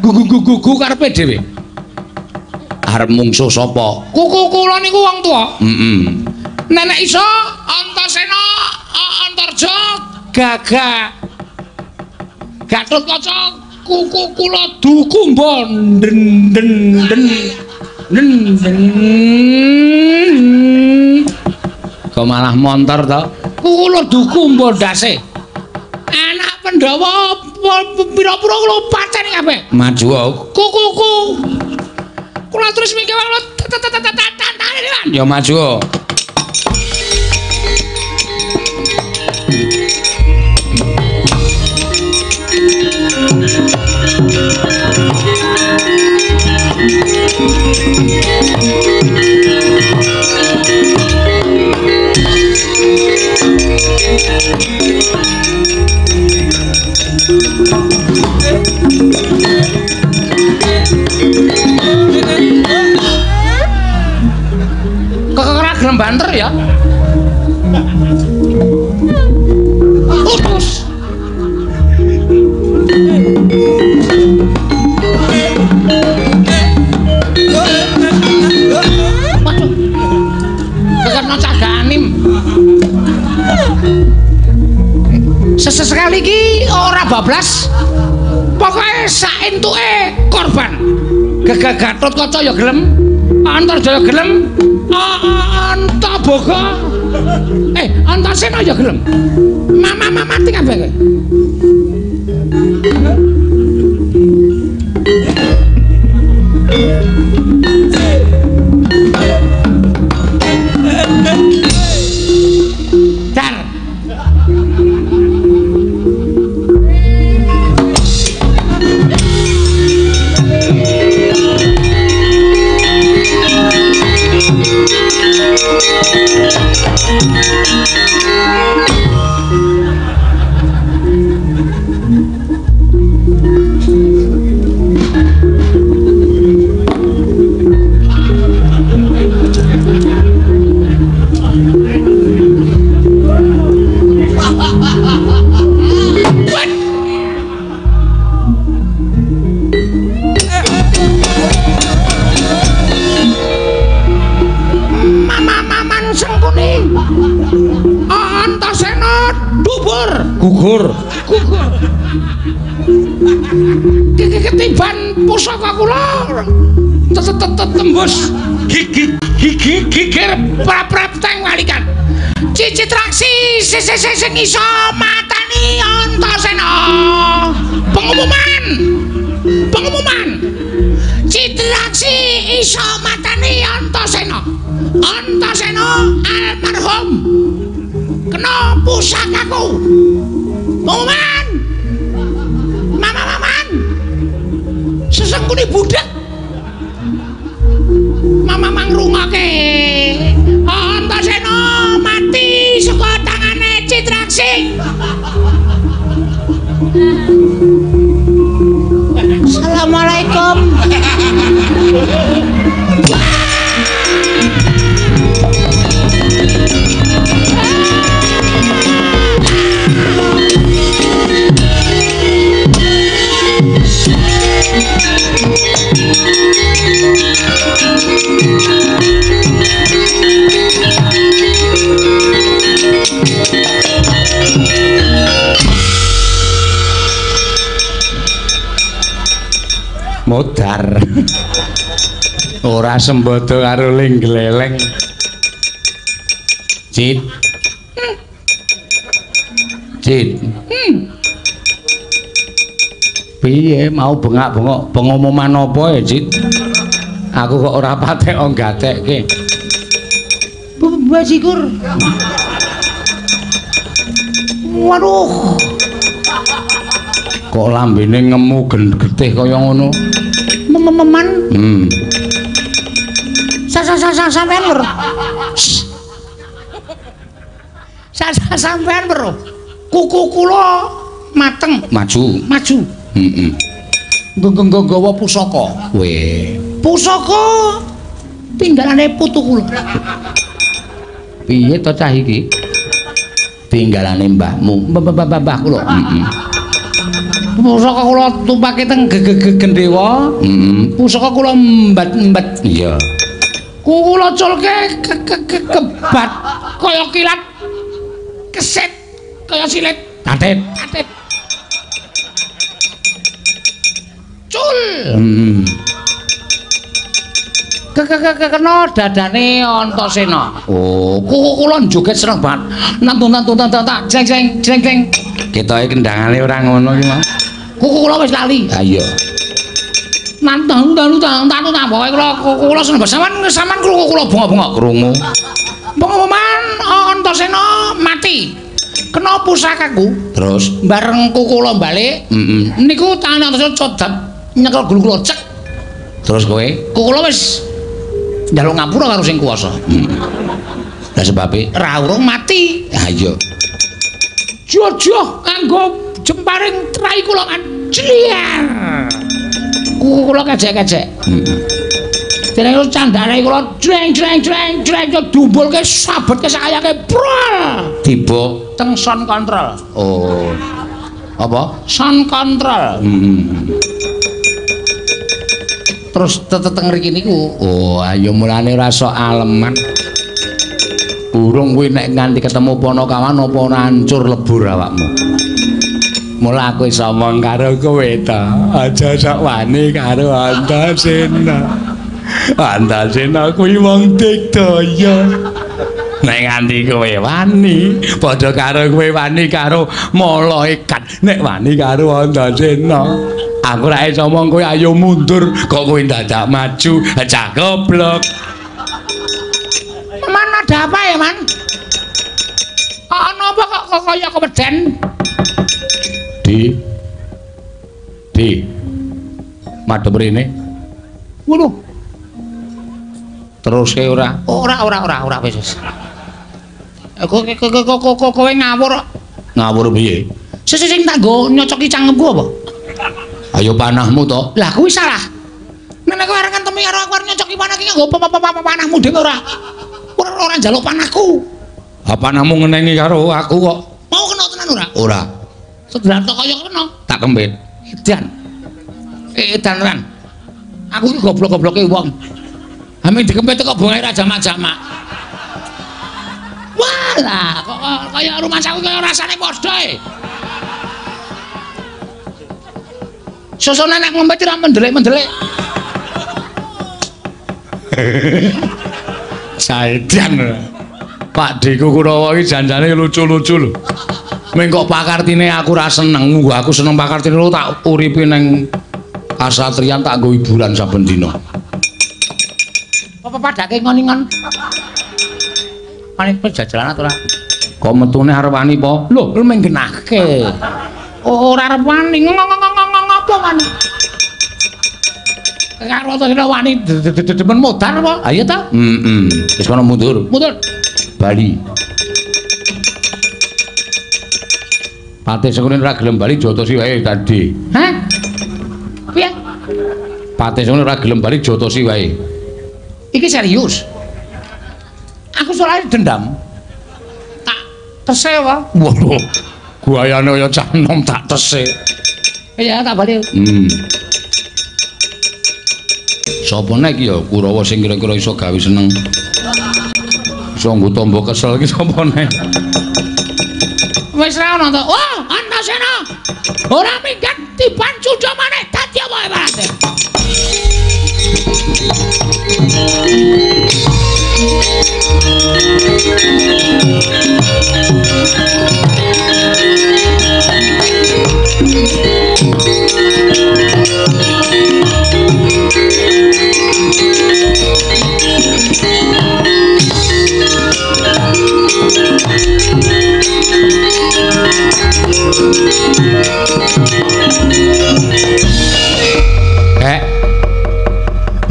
Gugu-gugu karepe dhewe. Arep mungsuh sapa? Kuku kula niku wong tuwa. Heeh. Nenek iso Antasena, Antarja, Gagah. Gatotkaca kuku kula dukumba den den den. Den den. Kok malah montor to? Kuku kula dukumba ndase. Anak Pandhawa pira-pira kula paceni kabeh. Maju. Kuku-kuku. Kula terus mikir kula tantane. Ya maju. Kok ora gelem banter ya? Utus. Waduh. Kekena cah ganim. Sesekali iki ora bablas. Pokoke sak entuke korban. Gagah Gatotkaca ya gelem, Antarja ya gelem, Antaboga. Antasena ya gelem. Mama mati kabeh kowe. Pusaka kula tembus gigi gigir prap-prap teng walikan. Citraksi sing iso matani Antasena. Pengumuman. Pengumuman. Citraksi iso matani Antasena. Antasena almarhum kena pusakaku. Pengumuman. Mama-maman. Sesengkune budhek. Mama mangrungake. Antasena mati saka tangane Citraksi. Assalamualaikum. Modar. Ora sembodo karo ling gleleng. Cit. Cit. Piye mau bengak-bengok pengumuman apa ya, Cit? Aku kok ora patek gatekke. Bajigur. Waduh. Kok lambene ngemu getih kaya ngono? Mememan. Sampean weruh. Sampean weruh. Kuku kula mateng. Maju. Maju. Heeh. Nggawa pusaka. Weh. Pusaka tinggalane putu kula. Piye to cah iki? Tinggalane mbahmu. Mbah kula. Heeh. Pusaka kula tumpake teng Gendhewa. Heeh. Pusaka kula mbat-mbat. Iya. Kula culke kebat kaya kilat. Keset kaya silit. Tatit. Tatit. Cul. Kena dadane Antasena. Oh, kuku kula joget seneng banget. Nantun tak jeng jeng jeng jeng. Ketoke kendangane ora ngono iki, Mas. Kuku kula wis lali. Ha iya. Nantun tak pokoke kula kuku kula seneng banget. Sampeyan krungu kula bengok-bengok krungu. Pengumuman Antasena mati. Kena pusakaku. Terus bareng kuku kula balik. Heeh. Niku tangane Antasena codap nyekel gulu kula cek. Terus kowe? Kuku kula wis njaluk ngapura karo sing kuwasa. Lah sebabe ra urung mati. Ha iya. Jojoh nganggo jemparing trai kula kan. Jliar. Kuku kula kejek-kejek. Heeh. Dene candane kula jreng jreng jreng jreng dumbulke sabetke sakayake prol. Tiba teng sound control. Oh. Apa? Sound control. Heeh. Terus teteng mriki niku. Oh, ayo mulane ora sok aleman. Urung kuwi nek nganti ketemu Panakawan apa ora hancur lebur awakmu. Mula aku iso omong karo kowe ta. Aja sok wani karo Antasena. Antasena kuwi wong digdaya. Nek nganti kowe wani, padha karo kowe wani karo malaikat. Nek wani karo Antasena, aku ora iso omong kowe ayo mundur, kok kowe dadak maju, cah goblok. Man ada apa ya, Man? Ana apa kok kaya keweden? Di. Di. Madhep rene. Waduh. Teruske ora? Ora wis wis. Kowe ngawur. Ngawur piye? Sing tak nggo nyocoki cangkemku apa? Ayo panahmu to. Lah kuwi salah. Nek kowe arep ngentemi karo aku arep nyocoki panah iki nganggo panahmu dhewe ora. Ora njaluk panahku. Ha panahmu ngenengi karo aku kok. Mau kena tenan ora? Ora. Sedrato kaya kena. Tak kempit. Edan. Edan tenan. Aku iki goblok-gobloke wong. Ame dikempit kok bongae ra jamak-jamak. Walah, kok kaya rumah saku kaya rasane padha e. Susune nek ngombe ora mendelik-mendelik. Saidan. Pak Deku Kurawa iki janjane lucu-lucu lho. Ming kok pakartine aku ora seneng, nggo aku seneng pakartine lho tak uripi ning kasatriyan tak nggo hiburan saben dina. Apa padake ngon-ngon? Panik pejajalan ora? Kok metune arep wani po? Lho, ming genahke. Ora arep wani ngopo wani? Karo to wani demen modar apa? Ayo ta? Heeh. Wis kono mundur. Mundur. Bali. Patih Sengkuni ora gelem bali jotosi wae tadi. Hah? Piye? Patih Sengkuni ora gelem bali jotosi wae. Iki serius. Aku soalnya dendam. Tak tese wae. Waduh. Guayane kaya cah nom tak tese. Iya, tak bali. Sapa nek ya Kurawa sing kira-kira iso gawe seneng. Iso nggo tombo kesel iki sapa nek? Wis ra ono to. Wah, Antasena. Ora minggat tiban cundha maneh dadi apa ibarate.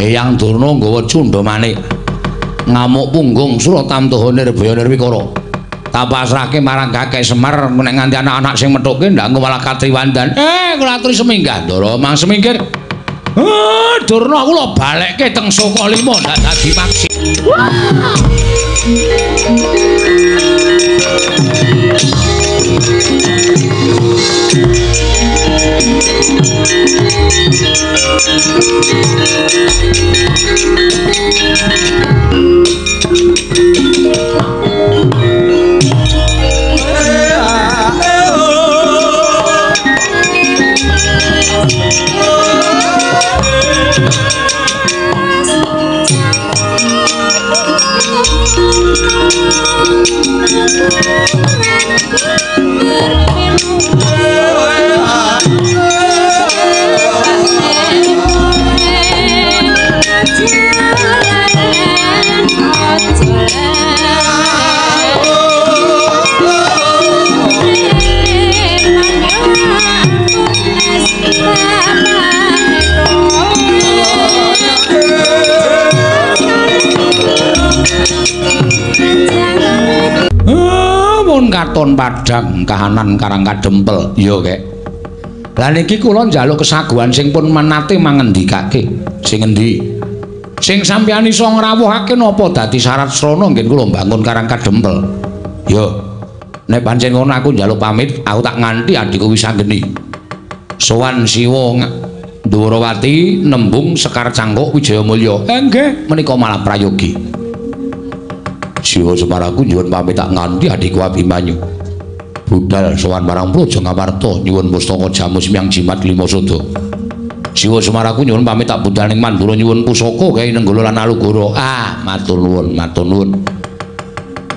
Eyang Durna nggawa cundha manik ngamuk punggung Suratamtoha Nirbaya Nirwikara. Tak pasrahke marang Kakek Semar nek nganti anak-anak sing methuke ndak engko malah katriwandan. Kula aturi seminggah Ndara mang semingkir. Durna kula balekke teng Sukalima ndak dadi maksi. Mun katon padhang kahanan Karang Kadempel. Iya, Kek. Lah niki kula njaluk kesaguhan sing pun menate mangendikake. Sing endi? Sing sampeyan iso ngrawuhake napa dadi syarat srana ngen kula mbangun Karang Kadempel. Yo. Nek pancen ngono aku njaluk pamit, aku tak nganti adhiku Wisanggeni. Sowan Siwa Ndhuwarawati nembung Sekar Cangkuk Wijayamulya. Nggih, menika malah prayogi. Siwa Semar aku nyuwun pamit tak nganti adhiku Abimanyu. Budal sowan marang Praja Ngamarta nyuwun pustaka jamu semyang jimat lima sada. Siwa Semar aku nyuwun pamit tak budal ning Mandura nyuwun pusaka Kyai Nenggala lan Alugoro. Ah, matur nuwun, matur nuwun.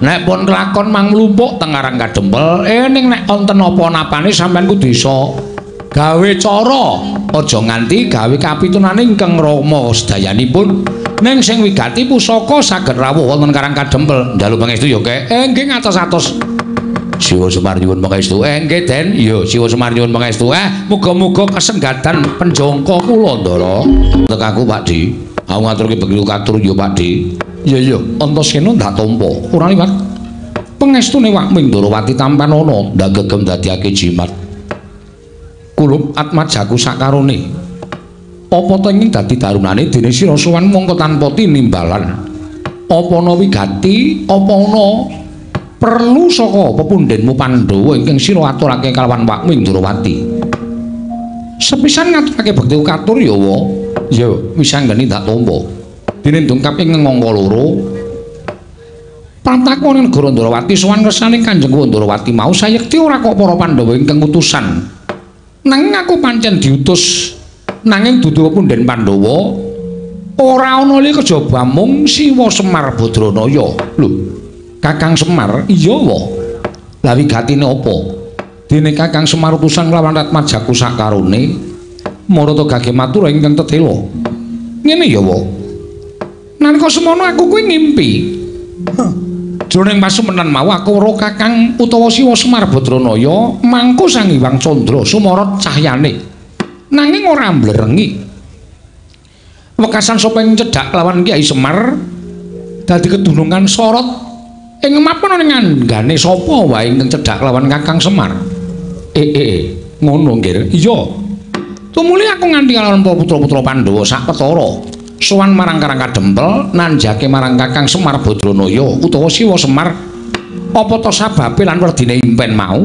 Nek pun kelakon mang mlumpuk teng Karang Kadempel, ning nek wonten apa-napane sampean kudu iso gawe cara, aja nganti gawe kapitunane ingkang Rama sedayanipun. Ning sing wigati pusaka saged rawuh wonten Karang Kadempel. Njaluk pangestu ya, Kek. Nggih ngatos-atos. Siwa Semar nyuwun pangestu. Nggih, Den. Iya, Siwa Semar nyuwun pangestu. Muga-muga kesenggatan penjangka kula, Ndara. Tek aku, Pak Di. Aku ngaturke bekti katur ya, Pak Di. Iya, iya, Antasena ndak tampa. Ora liwat. Pangestune Wak Mindrawati tampan ana ndak gegem dadiake jimat. Kulup atmajaku sakarone. Apa ta ing dadi darunane dene sira sowan mongko tanpa tinimbalan. Apa ana wigati, apa ana perlu saka pepundhenmu Pandhawa ingkang sira aturake kalawan Wak Mindrawati. Sepisan ngaturake bekti katur ya wa. Ya Wisanggeni ndak tampa. Dene dongkap ing angka loro. Pratakon ing negara Ndrawati sowan kersane Kanjeng Ndrawati mau sayekti ora kok para Pandhawa ingkang utusan. Nanging aku pancen diutus Nanging dudu pepunden Pandhawa ora ana li kejaba mung Siwa Semar Badranaya. Lho, Kakang Semar iya wa. Lah wigatine apa? Dene Kakang Semar utusan lawan Ratmajaku sakarone marata gage matur ingkang tetela. Ngene ya wa. Nalika semono aku kuwi ngimpi. Jroning pasumenan mau aku weruh Kakang utawa Siwa Semar Badranaya mangku Sang Hyang Candra sumorot cahyane. Nanging ora mblerengi. Wekasan sapa ing cedhak lawan Kyai Semar dadi kedunungan sorot ing mapan ning anggane sapa wae ingkang cedhak lawan Kakang Semar. Ngono nggih. Iya. Tumuli aku nganti lawan para putra-putra Pandhawa sak petara. Sowan marang Karang Kadempel nanjake marang Kakang Semar Badranaya utawa Siwa Semar. Apa to sababe lan werdine impen mau?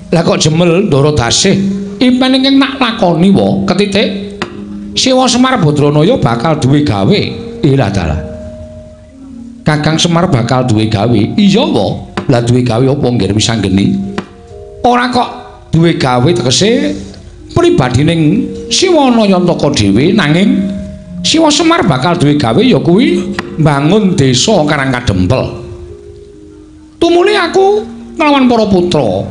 Lah kok jemel Ndara Dasih? Impen ingkang nak lakoni wa ketitik Siwa Semar Badranaya bakal duwe gawe. Ilah dalah. Kakang Semar bakal duwe gawe. Iya wa. Lah duwe gawe apa nggih wisanggeni? Ora kok duwe gawe tegese pribadining Siwa Nayantaka dhewe, nanging Siwa Semar bakal duwe gawe ya kuwi mbangun desa Karang Kadempel. Tumuli aku nglawan para putra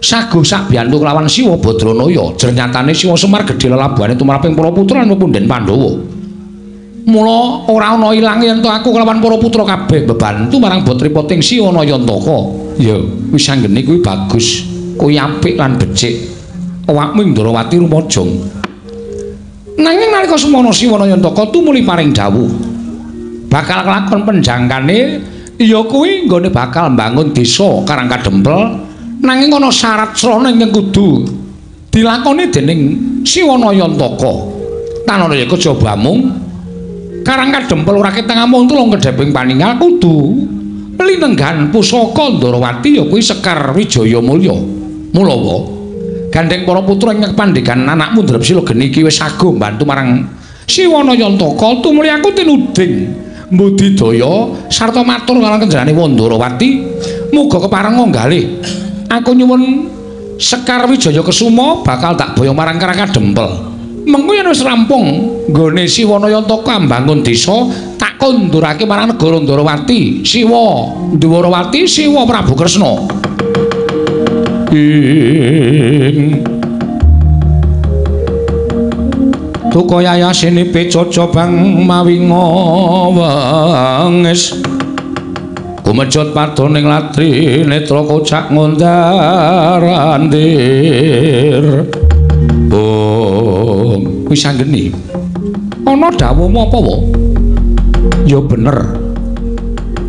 sago sakbiyantu kelawan Siwa Badranaya. Jernyatane Siwa Semar gedhe lelabuhane tumraping para putra lan pepunden Pandhawa. Mula ora ana ilange yen to aku kelawan para putra kabeh bebantu marang botripoting Siwa Nayantaka. Ya wis anggene kuwi bagus, kuwi apik lan becik. Awakmu Ndrawati rumajang. Nanging nalika semono Siwa Nayantaka tumuli paring dawuh bakal kelakon penjangkane ya kuwi nggone bakal mbangun desa Karang Kadempel. Nanging ana syarat srana ingkang kudu dilakoni dening Siwa Nayantaka. Tanana ya kejaba mung Karang Kadempel ora ketang amung tulung kedheping paningal kudu linenggan pusaka Ndrawati ya kuwi Sekar Wijaya Mulya. Mula wa gandeng para putra ingkang pandhegan anakmu Drepsila geni iki wis sago mbantu marang Siwa Nayantaka. Tumuli aku tinuding mbudidaya sarta matur marang kenjarane Wandrawati muga keparenga nggalih. Aku nyuwun Sekar Wijaya Kesuma bakal tak boyong marang Karang Kadempel. Mengko yen wis rampung nggone Siwa Nayantaka mbangun desa, tak kondurake marang negara Ndrawati, Siwa Ndwarawati, Siwa Prabu Kresna. Ing Tuka yayasine pecoco bang mawi ngawengis kumejot padoning latri netra kocak ngundar-andir. Oh, wis anggeni. Ana dawuhmu apa wa? Ya bener.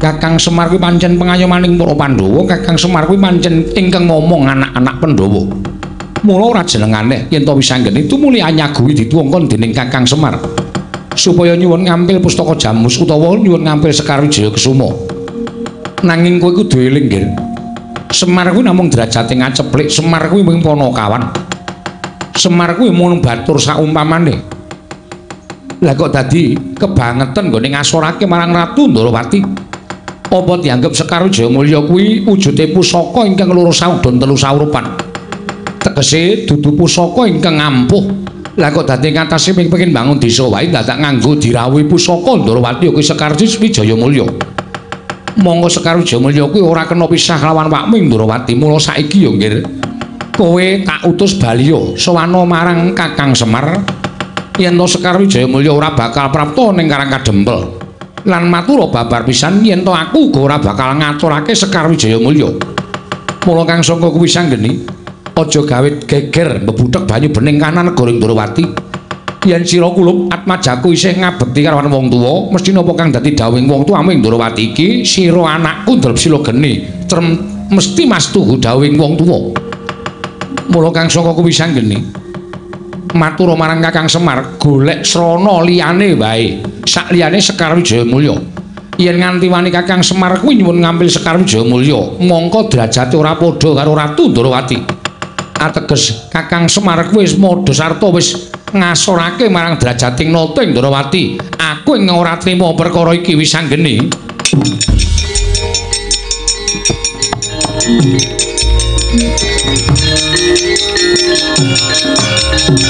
Kakang Semar kuwi pancen pengayomaning para Pandhawa, Kakang Semar kuwi pancen ingkang ngomong anak-anak Pandhawa. Mula ora jenengane yen to wis anggeni tumuli anyaguhi dituwongkon dening Kakang Semar supaya nyuwun ngampil pustaka Jamus utawa nyuwun ngampil Sekar Wijaya Kesuma. Nanging kowe kudu eling nggih. Semar kuwi namung derajate ngaceplik, Semar kuwi mung panakawan. Semar kuwi mung batur saumpamane. Lah kok dadi kebangetan nggone ngasorake marang Ratu Ndrawati. Apa dianggep Sekar Wijaya Mulya kuwi wujude pusaka ingkang loro saudon telu saurupan. Tegese dudu pusaka ingkang ampuh. Lah kok dadi ngatasé pengin bangun desa wae dadak nganggo dirawuhi pusaka Ndrawati kuwi Sekar Wijaya Mulya. Monggo Sekar Wijaya Mulya kuwi ora kena pisah lawan wakmu Ndrawati. Mula saiki ya nggih kowe tak utus baliya sowana marang Kakang Semar yen to Sekar Wijaya Mulya ora bakal prapta ning Karang Kadempel. Lan matura babar pisan yen to aku uga ora bakal ngaturake Sekar Wijaya Mulya. Mula kang sangka kuwi sanggeni aja gawe geger mbebuthek banyu bening kanan negara Ndrawati. Yen sira kulup atmajaku isih ngabekti karo wong tuwa, mesti napa kang dadi dawuhing wong tuwa ing Ndrawati iki sira anakku Drepsila geni mesti mastuhu dawuhing wong tuwa. Mula kang saka kuwi sanggeni matur marang Kakang Semar golek srana liyane wae sak liyane Sekar Wijaya Mulya. Yen nganti wani Kakang Semar kuwi nyuwun ngampil Sekar Wijaya Mulya, mongko derajate ora padha karo Ratu Ndrawati. Ateges Kakang Semar kuwi wis madha sarta wis ngasorake marang derajating nata ing Ndrawati. Aku ing ora trima perkara iki wis anggene. Nuwun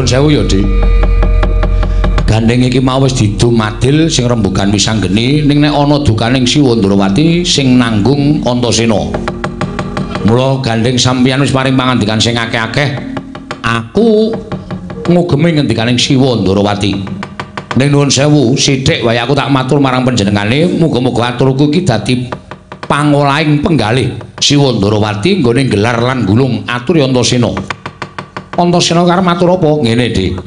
sewu ya, Dik. Gandeng iki mau wis didum adil sing rembugan wisanggeni ning nek ana dukaning Siwa Ndrawati sing nanggung Antasena. Mula gandeng sampeyan wis paring pangandikan sing akeh-akeh, aku ngugemi ngendikaning Siwa Ndrawati. Ning nuwun sewu, sithik wae aku tak matur marang panjenengane, muga-muga aturku iki dadi pangolahing penggalih Siwa Ndrawati nggone gelar lan gulung atur Antasena. Antasena karep matur apa? Ngene, Dik.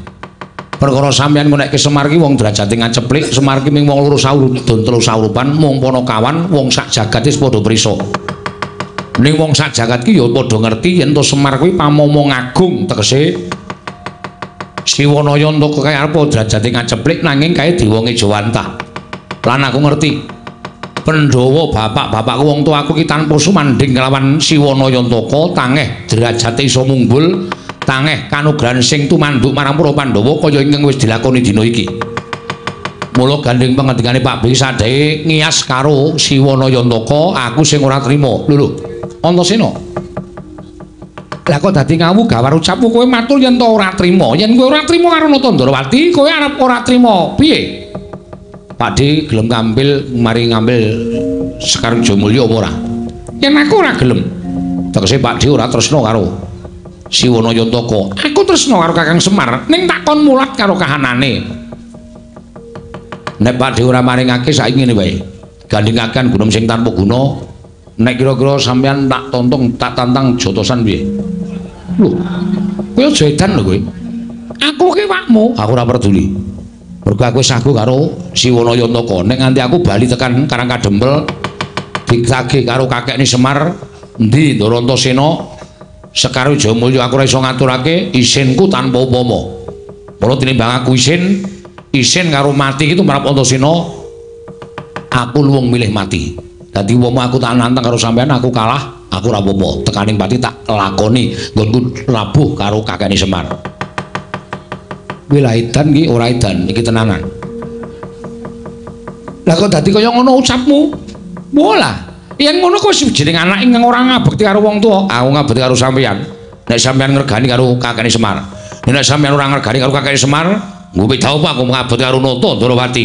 Perkara sampeyan ngonekke Semar ki wong derajate ngaceplik, Semar ki ming wong loro saurudun telu saurupan, mung panakawan wong sak jagat wis padha prisa. Ning wong sak jagat ki ya padha ngerti yen to Semar kuwi pamomong agung, tegese Siwanaya entuk kaya arep derajate ngaceplik nanging kae dewa ngejawantah. Lan aku ngerti Pandhawa bapak-bapakku wong tuaku ki tanpa sumandhing kelawan Siwanaya Antaka tangeh derajate iso munggul, tangeh kanugrahan sing tumanduk marang para Pandhawa kaya ingkang wis dilakoni dina iki. Mula gandeng pangendikane Pak Bri sadhae ngiyas karo Siwanaya Antaka, aku sing ora trima. Lho lho, Antasena. Lah kok dadi ngawu gawar ucapmu kowe matur yen to ora trima. Yen kowe ora trima karo Nata Ndrawati, kowe arep ora trima piye? Pak D gelem ngambil mari ngambil Sekar Wijayamulya apa ora? Yen aku ora gelem. Tegese Pak D ora tresna karo Siwanaya Antaka. Aku tresna karo Kakang Semar, ning tak kon mulat karo kahanane. Nek Pak D ora maringake saiki ngene wae. Gandhengaken gunung sing tanpa guna. Nek kira-kira sampeyan tak tontong, tak tantang jotosan piye? Lho, kowe aja edan lho kowe. Aku ki wakmu, aku ora peduli. Mergo aku wis sagu karo Siwanaya Antaka. Nek nganti aku bali tekan Karang Kadempel ditagih karo kakekne Semar, endi Ndara Antasena, Sekar Wijayamulya aku ora iso ngaturake isinku tanpa upama. Mula tinimbang aku isin, isin karo mati iki tumrap Antasena, aku luwung milih mati. Dadi umpama aku tak nantang karo sampean aku kalah, aku ora apa-apa. Tekaning pati tak lakoni nggonku labuh karo kakekne Semar. Kuwi lah edan iki ora edan, iki tenanan. Lah kok dadi kaya ngono ucapmu? Molah. Yen ngono kok wis jeneng anak ingkang ora ngabekti karo wong tuwa, aku ngabekti karo sampeyan. Nek sampeyan ngregani karo kakekne Semar. Nek sampeyan ora ngregani karo kakekne Semar, nggo beda apa aku ngabekti karo Nata Ndrawati.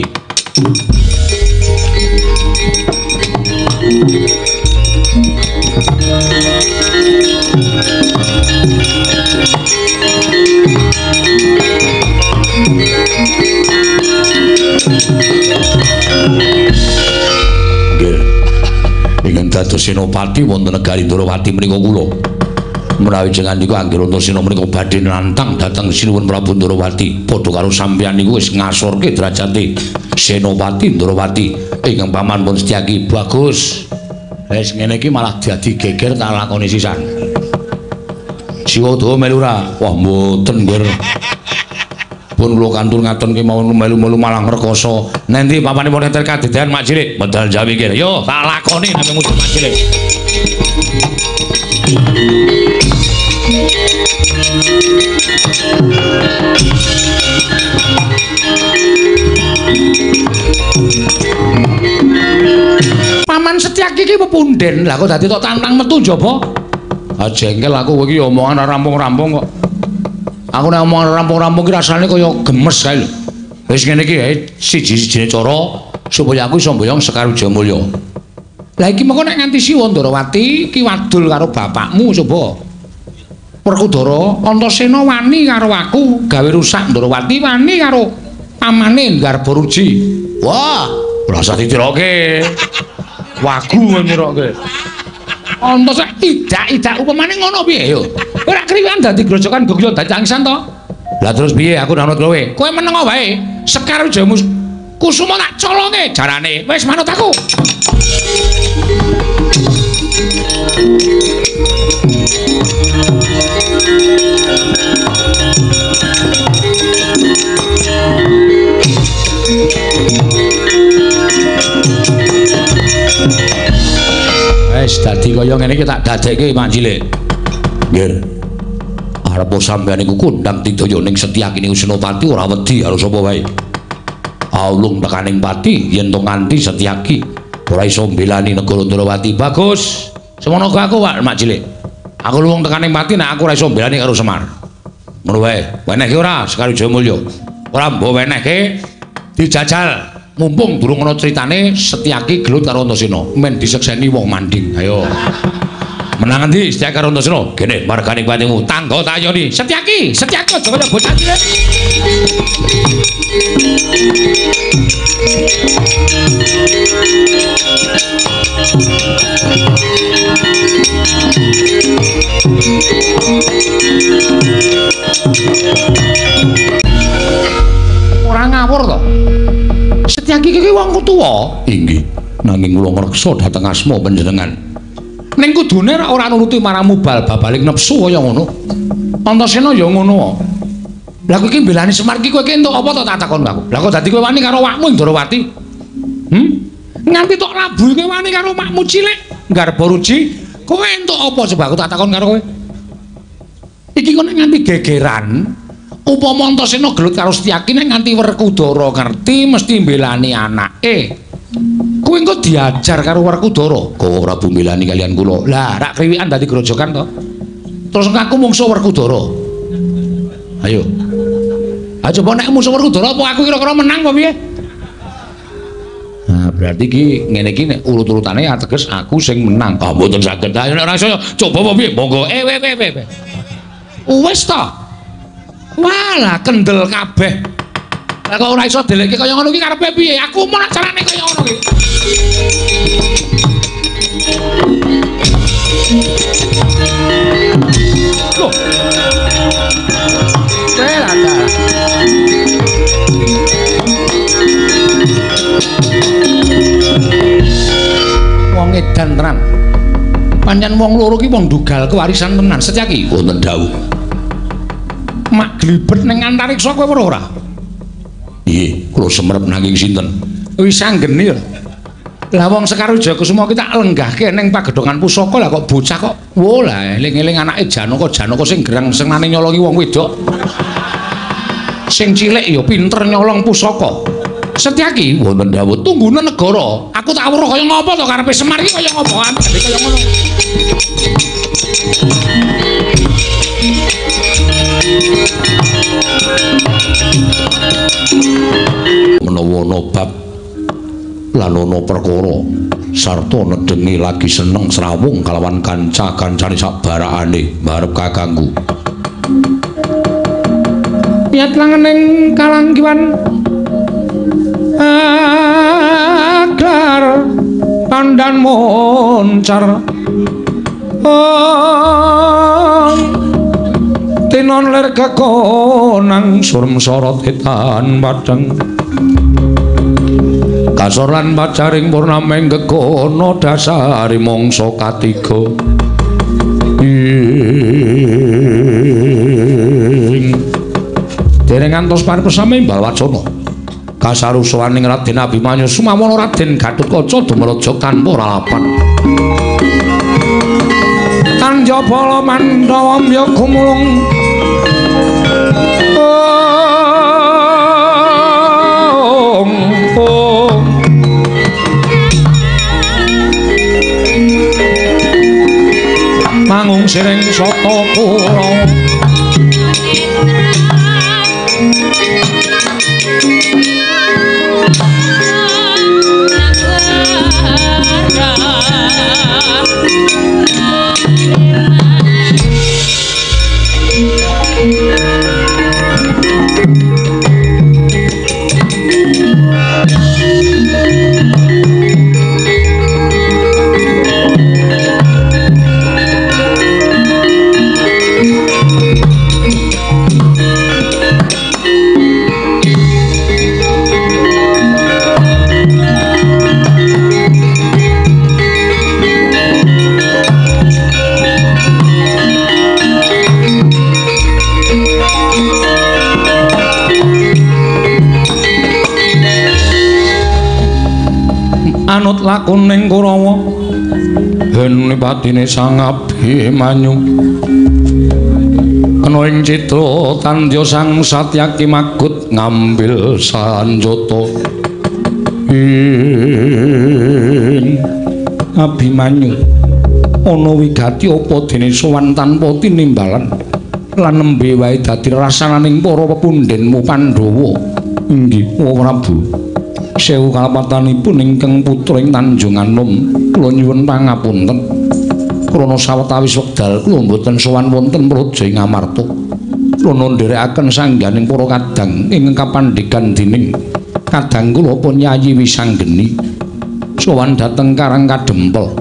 Nggih. Ingkang dados senopati wonten negari Ndrawati menika kula. Menawi jenengan niku anggere Antasena menika badhe nantang dhateng Sinuwun Prabu Ndrawati, padha karo sampeyan niku wis ngasorke derajate Senopati Ndrawati ingkang paman pun Setyaki. Bagus. Wis ngene iki malah dadi geger tak lakoni sisan. Siwa Dawa melu ora? Wah mboten, Ngger. Pun kula kantur ngaten kemawon melu-melu malah ngrekoso. Nendi papanipun enter kadedan Mak Cilik? Medal Jawi kene. Yo, tak lakoni nang ngujud Mak Cilik. Paman Setyaki iki pepunden. Lah kok dadi tok tantang metu njaba? Ah jengkel aku kowe iki omongan ora rampung-rampung kok. Aku nek omongan rampung-rampung ki rasane kaya gemes kae lho. Wis ngene iki siji-sijine cara supaya aku iso mboyong Sekar Wijayamulya. Lah iki mengko nek nganti Siwa Ndrawati ki wadul karo bapakmu coba. Werkudara Antasena wani karo aku gawe rusak Ndrawati wani karo pamane Garbaruji. Wah, ora usah ditiroke. Wagu nyiroke. Antasena idak-idak upamane ngono piye yo? Ora kriwan dadi grojokan gogyo dadi tangisan to. Lah terus piye aku manut kowe? Kowe meneng wae. Sekar Wijayamulya Kusuma tak colonge jarane. Wis manut aku. Wis dadi kaya ngene iki tak dadekke Mak Cilik. Nggih. Arep sampeyan iku kondang tidaya ning Setyaki niku Senopati ora wedi karo sapa wae. Aulung tekaning pati yen to nganti Setyaki ora iso mbelani negara Ndrawati. Bagus. Semono aku Pak Mak Cilik. Aku luwung tekaning pati nek aku ora iso mbelani karo Semar. Ngono wae. Wenehke ora Sekar Wijayamulya? Ora mbok wenehke dijajal. Mumpung durung ana critane Setyaki gelut karo Antasena, men disekseni wong manding. Ayo. Menang endi Setyaki karo Antasena? Gene margane patimu tangga tayoni. Setyaki, Setyaki aja kaya bocah cilik. Ora ngawur to. Setyaki iki wong tuwa. Inggih, nanging kula ngreksa dhateng asma panjenengan. Ning kudune ora nuruti marang mubal babaling nepsu kaya ngono. Antasena ya ngono. Lah kowe iki mbelani Semar iki kowe iki entuk apa to tak takon aku. Lah kok dadi kowe wani karo awakmu Ndrawati? Nganti tok labuhe kowe wani karo makmu cilik Garba Ruji, kowe entuk apa coba aku tak takon karo kowe. Iki kok nek nganti gegeran, upama Antasena gelut karo Setyaki nek nganti Werkudara ngerti mesti mbelani anake. Kowe engko diajar karo Werkudara. Kowe Prabu mbelani kalian kula. Lah rak kriwikan dadi grojokan to. Terus aku mungsuh Werkudara. Ayo. Ha coba nek mungsuh Werkudara apa aku kira-kira menang apa piye? Nah, berarti iki ngene iki nek urut-urutane ateges aku sing menang. Ah mboten saged. Ayo nek ora iso coba apa piye? Monggo. Wis to. Walah kendel kabeh. Lah kok ora iso delekke kaya ngono iki karepe piye? Aku mau carane kaya ngono iki. Loh. Welah ta. Wong edan tenan. Pancen wong loro ki wong dugal kewarisan tenan. Setyaki wonten dawuh. Mak glibet ning antariksa kowe weruh ora? Nggih, kula semerep nanging sinten? Wis anggene ya. Lah wong Sekar Wijayakusuma ki tak lenggahke ning pagedhongan pusaka lah kok bocah kok wo lah eling-eling anake Janaka, Janaka sing gerang senengane nyolongi wong wedok. Sing cilik ya pinter nyolong pusaka. Setyaki wonten dawuh tunggune negara. Aku tak weruh kaya ngopo to karepe Semar iki kaya ngopo kaya ngono. Menawa ana bab lan ana perkara sarta nedhengi lagi seneng srawung kalawan kanca-kancane sabarakane mbarep kakangku. Niat langening kalangkiwan agar pandan moncar tinon lir kekonang surem sorot etan padhang kasor lan pacaring purnameng gegono dasari mangsa katiga ing dereng ngantos paripesame imbal wacana kasarusaning Raden Abimanyu sumawana Raden Gatotkaca dumraja tanpa lalapan Tanjabala Mandhawa mbya gumulung mangung siring sata kula anut lakuning Kurawa hen patine Sang Abimanyu Ana ing citra tandya Sang Satyaki magut ngambil sanjata ing Abimanyu. Ana wigati apa dene sowan tanpa tinimbalan lan nembe wae dadi rasananing para pepundhenmu Pandhawa. Inggih, Prabu. Sewu kalepatanipun ingkang putra ing Tanjung Anom, kula nyuwun pangapunten. Krana sawetawis wekdal kula mboten sowan wonten praja ing Amarta. Krana ndherekaken sangganing para kadang ingkang kapandhegan dening kadang kula pun Yayi Wisanggeni sowan dhateng Karang Kadempel.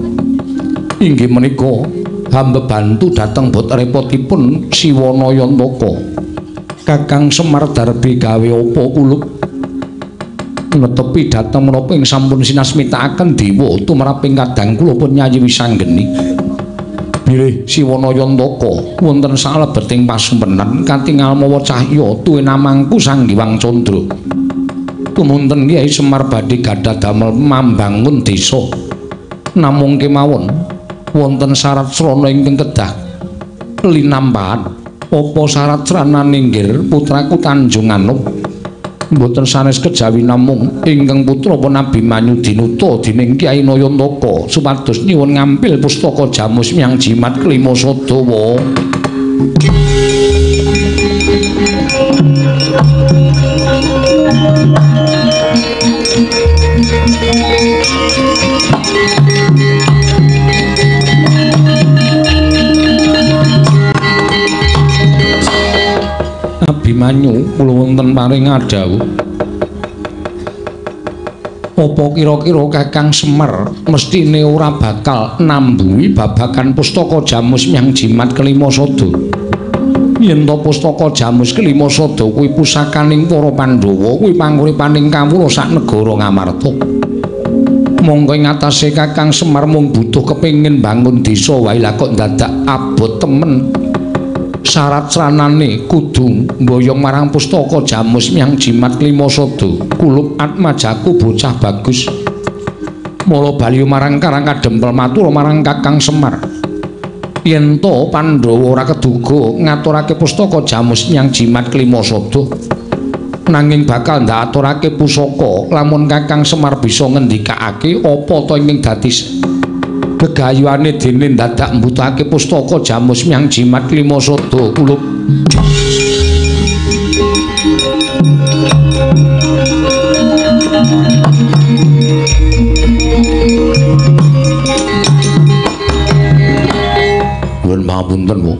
Inggih menika hamba bantu dhateng bot repotipun Siwana Yantaka. Kakang Semar Darbi gawe apa kulup netepi dhateng menapa ing sampun sinasmitakaken dewa tumraping kadang kula pun Yayi Wisanggeni. Bilih Siwana Yantaka wonten salebeting pasumpenan katingal mawa cahya tuwin amangku Sang Hyang Candra. Tumunten Kyai Semar badhe gadah damel mambangun desa. Namung kemawon wonten syarat srana ingkang kedah linampahan. Apa syarat sranane nggir putraku Tanjung Anom? Mboten sanes kejawi namung ingkang putra pun Abimanyu dinuta dening Kyai Nayantaka supados nyuwun ngampil pustaka Jamus Myang Jimat Klima Sadawa. Abimanyu kula wonten paring adhawuh. Apa kira-kira Kakang Semar mestine ora bakal nambuhi babagan pustaka Jamus Myang Jimat Kelima Sada? Yen to pustaka Jamus Kelima Sada kuwi pusakaning para Pandhawa, kuwi panguripaning kawula sak negara Ngamarta. Monggo ing atase Kakang Semar mung butuh kepengin bangun desa wae lah kok dadak abot temen. Syarat sranane kudu mboyong marang pustaka Jamus Myang Jimat Klima Sada. Kulup atmajaku bocah bagus. Mula bali marang Karang Kadempel matur marang Kakang Semar. Yen to Pandhawa ora keduga ngaturake pustaka Jamus Myang Jimat Klima Sada, nanging bakal ndaturake pusaka lamun Kakang Semar bisa ngendikake apa to ingkang dadi gegayuhane dene dadak mbutuhake pustaka Jamus Myang Jimat Klima Sada. Kulup. Nuwun pangapunten, Bu.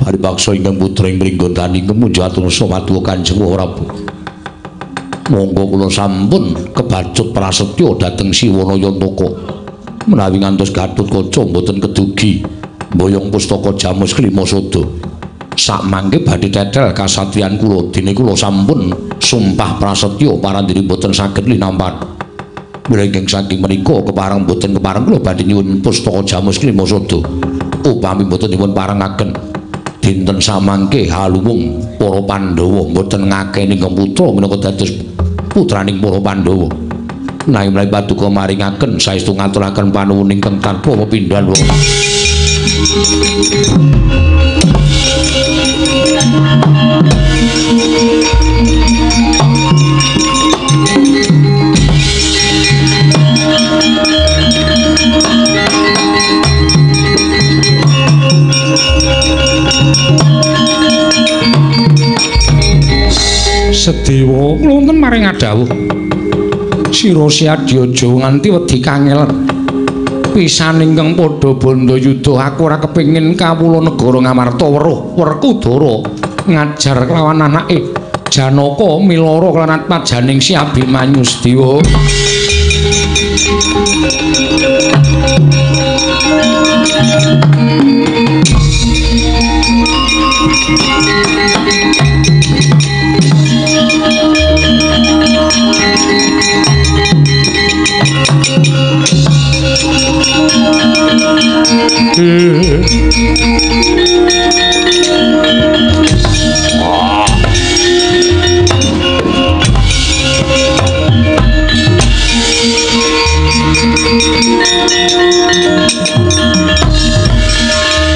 Paripaksa ingkang putra ing Pringgondani kemunjatur samadwa Kanjeng Prabu. Monggo kula sampun kebacut prasetya dhateng Siwana Yantaka. Menawi ngantos Gatotkaca mboten kedugi mboyong pustaka Jamus Klima Sada. Sakmangke badhe tetel kasatriyan kula dene kula sampun sumpah prasetya parandiri mboten saged linampan. Mlengking saking menika kepareng mboten kepareng kula badhe nyuwun pustaka Jamus Klima Sada. Upami mboten dipun parengaken dinten samangke haluwung para Pandhawa mboten ngakeni ingkang putra minangka dados putraning para Pandhawa. Nanging menawi paduka maringaken saestu ngaturaken panuwun ingkang tanpa pepindhan wong. Sedewa kula wonten maring adhawuh. Sira Siadya aja nganti wedi kangelen. Pisan ingkang padha bandayuda aku ora kepengin kawula negara Ngamarta weruh Werkudara ngajar kelawan anake Janaka milara kelawan atmajaning Si Abimanyu Sedewa.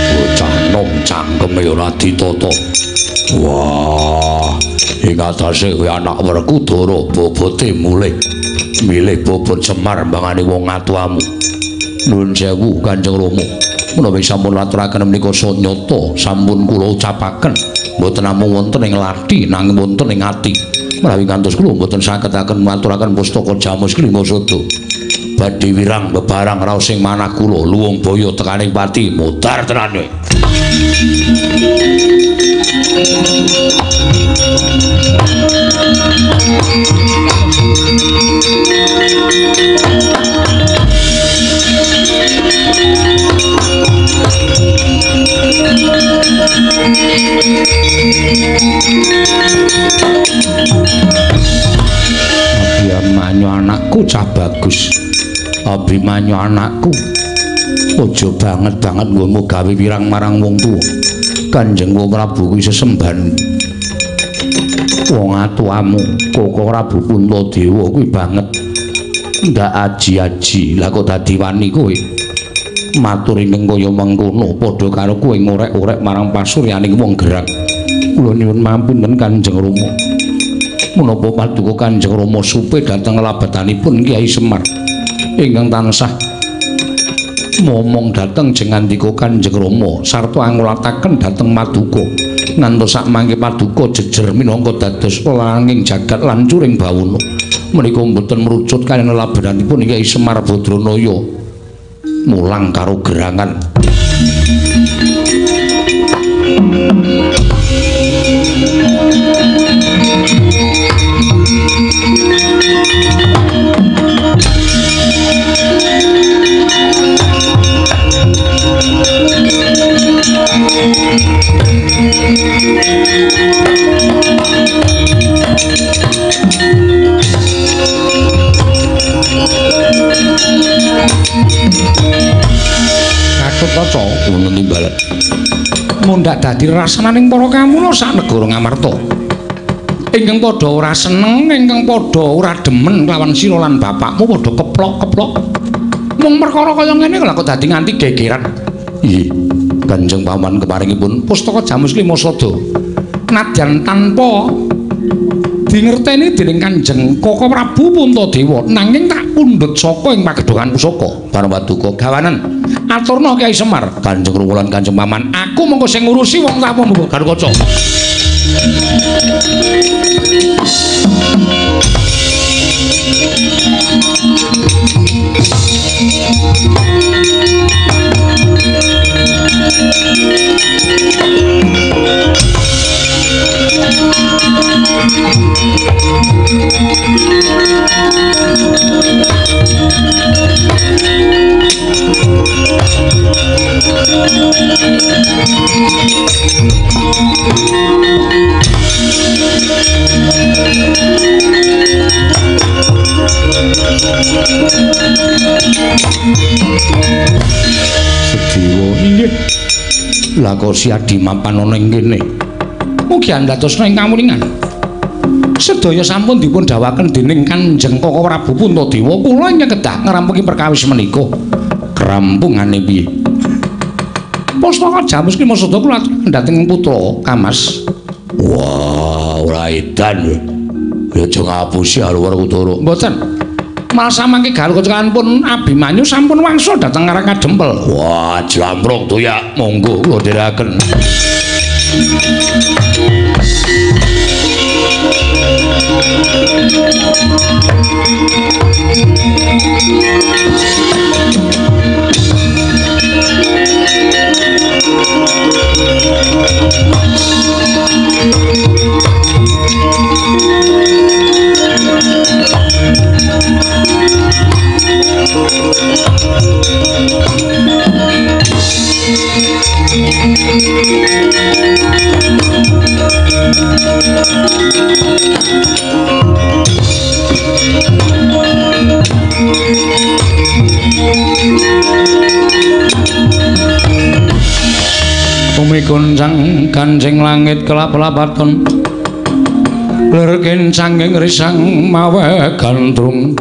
Bocah nom cangkeme ora ditata. Wah, ing atase kuwi anak Werkudara bobote mulih. Milih bobot Semar mbangane wong atuamu. Nuwun sewu Kanjeng Rama. Menawi sampun aturaken menika sanyata sampun kula ucapaken mboten namung wonten ing lathi nanging wonten ing ati. Menawi ngantos kula mboten saged aken maturaken pustaka Jamus Klima Sada. Badhe wirang bebarang raos ing manah kula luwung baya tekaning pati mudhar tenan kowe. Abimanyu anakku cah bagus. Abimanyu anakku, aja banget-banget nggonmu gawe wirang marang wong tuwa. Kanjeng Prabu kuwi sesembahan wong atuamu, Koko Prabu Puntadewa kuwi banget ndak aji-aji. Lah kok dadi wani kowe matur ingkang kaya mengkono padha karo kowe ngorek-orek marang pasuryaning wong gerang. Kula nyuwun mampunten Kanjeng Rama. Menapa paduka Kanjeng Rama supe dhateng labetanipun Kyai Semar ingkang tansah momong dhateng jengandika Kanjeng Rama sarta angulataken dhateng maduka ngantos sakmangke paduka jejer minangka dados langing jagat lan curing bawana. Menika mboten merucut kaliyan labetanipun Kyai Semar Badranaya mulang karo gerangan. Katutkaca wonten timbalan mundhak dadi rasananing para kamula sak negara Ngamarta ingkang padha ora seneng, ingkang padha ora demen kelawan sira lan bapakmu padha keplok-keplok mung perkara kaya ngene lha kok dadi nganti gegeran. Nggih, Kanjeng Paman keparingipun pustaka Jamus Klima Sada nadyan tanpa dingerteni dening Kanjeng Koko Prabu Puntadewa nanging tak pundhut saka ing pagedhongan pusaka. Bareng paduka gawanen aturna Kyai Semar, Kanjeng Rama lan Kanjeng Paman, aku mengko sing ngurusi wong tamu Garukaca. Sediwa inggih. Lah kok si Adi mapan ana ing kene. Mugi andhatosna ing kamuningan. Sedaya sampun dipun dawaken dening Kanjeng Koko Prabu Puntadewa, kula ingkang kedah ngrampungi perkawis menika. Krampungane piye? Pustaka Jamus Klima Sada kula aturaken dhateng putra Kamas. Wah, ora edan. Ya aja ngapusi Werkudara. Mboten. Malah samangke Garukaca pun Abimanyu sampun wangsul dhateng Karang Kadempel. Wah, jlampruk toyak, monggo kula dherekaken. Bumi goncang kancing langit kelap-lapaton lir kencanging risang mawe gandrung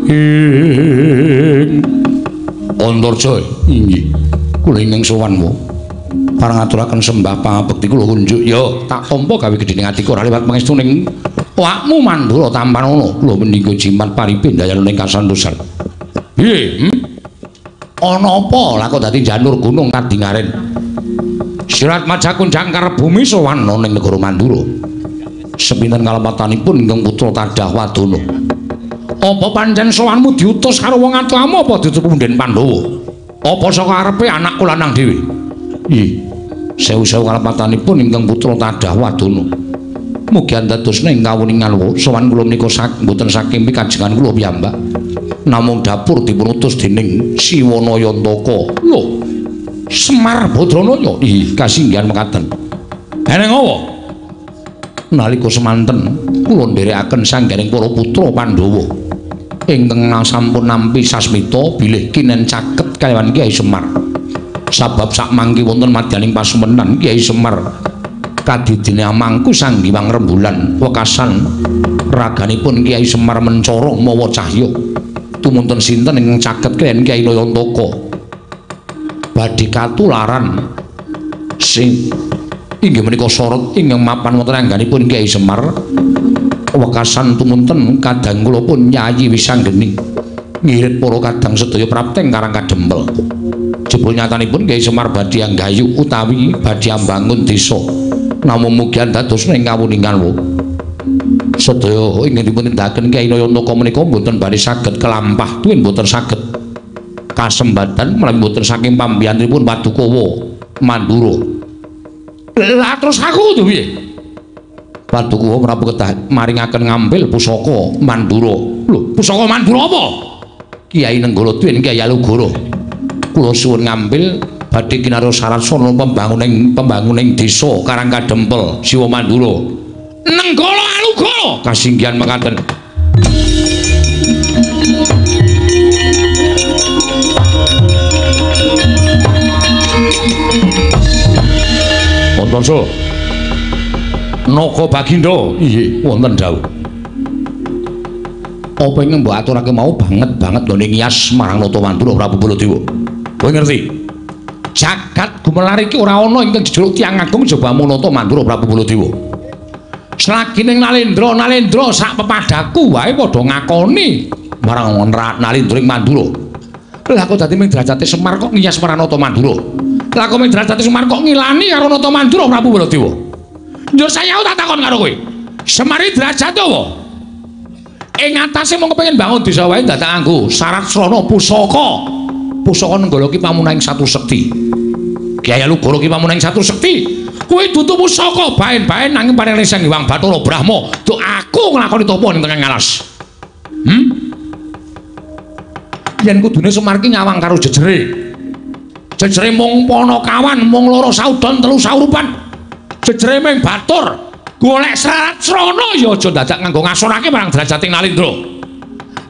ing Antarja. Inggih, kula ingkang sowan mu. Parang ngaturaken sembah pangabekti kula kunjuk. Ya, tak tampa gawe gedhening atiku ora liwat pangestuning awakmu Mandura tampanana. Kula menika jimat paripe ndayane ing kasantosan. Piye? Ana apa lah kok dadi janur gunung kadingaren? Sirat Majakun jangkar bumi sowan ning negara Mandura. Sepinten kalepatanipun ingkang putra Tadah Wadana. Apa pancen sowanmu diutus karo wong atuamu apa diutus punden Pandhawa? Apa saka arepe anakku lanang dhewe? Ih, sewu-sewu kalepatanipun ingkang putra Tadah Wadana. Mugi andadosna ing kawuningan sowan kula menika mboten saking pikajengan kula piyambak. Namung dapur dipunutus dening Siwa Nayantaka. Lho, Semar Badranaya. Ih, kasinggihan mekaten. Eneng apa? Nalika semanten kula nderekaken sanggaring para putra Pandhawa ingkang sampun nampi sasmita bilih kinen caket kaliyan Kyai Semar. Sabab sakmangke wonten madyaning pasumenan Kyai Semar kadidene amangku Sang Hyang Rembulan wekasan raganipun Kyai Semar mencara mawa cahya. Tumunten sinten ingkang caket kaliyan Kyai Nayantaka badhe katularan sing inggih menika sorot ingkang mapan wonten angganipun Kyai Semar wekasan tumunten kadang kula pun Yayi Wisanggeni ngirit para kadang sedaya prapteng Karang Kadempel. Jebul nyatanipun Kyai Semar badhe anggayu utawi badhe ambangun desa namung mugi andadosna ing kawuningan sedaya ingkang dipun tindakaken Kyai Nayantaka menika mboten bari saged kelampah tuwin mboten saged kasembatan menawi mboten saking pambiyantunipun Padukawa Mandura. Lah terus aku kudu piye? Padukawa Prabu kedah maringaken ngambil pusaka Mandura. Lho, pusaka Mandura apa? Kyai Nenggala tuwin Kyai Alugoro. Kula suwun ngambil badhe kinarya syarat sarana pembanguning desa Karang Kadempel Siwa Mandura. Nenggala Alugoro kasinggihan mekaten. Antarja Naga Bagindo. Inggih, wonten dawuh. Apa ingkang mbok aturake mau banget banget nggone ngiyas marang Nata Mandura Prabu Baladewa. Kowe ngerti? Jagat gumelar iki ora ana ingkang jejuluk tiyang agung jaba Nata Mandura Prabu Baladewa. Selagi ning Nalendra, Nalendra sak pepadaku wae padha ngakoni marang Nalendra ing Mandura. Lah kok dadi ming derajate Semar kok ngiyas marang Nata Mandura? Lah kok ming derajate Semar kok ngilani karo Nata Mandura Prabu Baladewa? Njur saya tak takon karo kowe. Semar iki derajate apa? Ing atase mung kepengin bangun desa wae dadak nganggo syarat srana pusaka. Pusaka Nenggala ki pamunahing satu sekti. Kyai Alugoro ki pamunahing satu sekti. Kuwi dudu pusaka baen-baen nanging paring Sang Hyang Bathara Brahma. Duk aku nglakoni tapa ning tengah alas. Yen kudune Semar ki nyawang karo jejere. Jejere mung panakawan, mung loro saudon telu saurupan. Jejere ming batur. Golek syarat srana ya aja dadak nganggo ngasorake marang derajating Nalendra.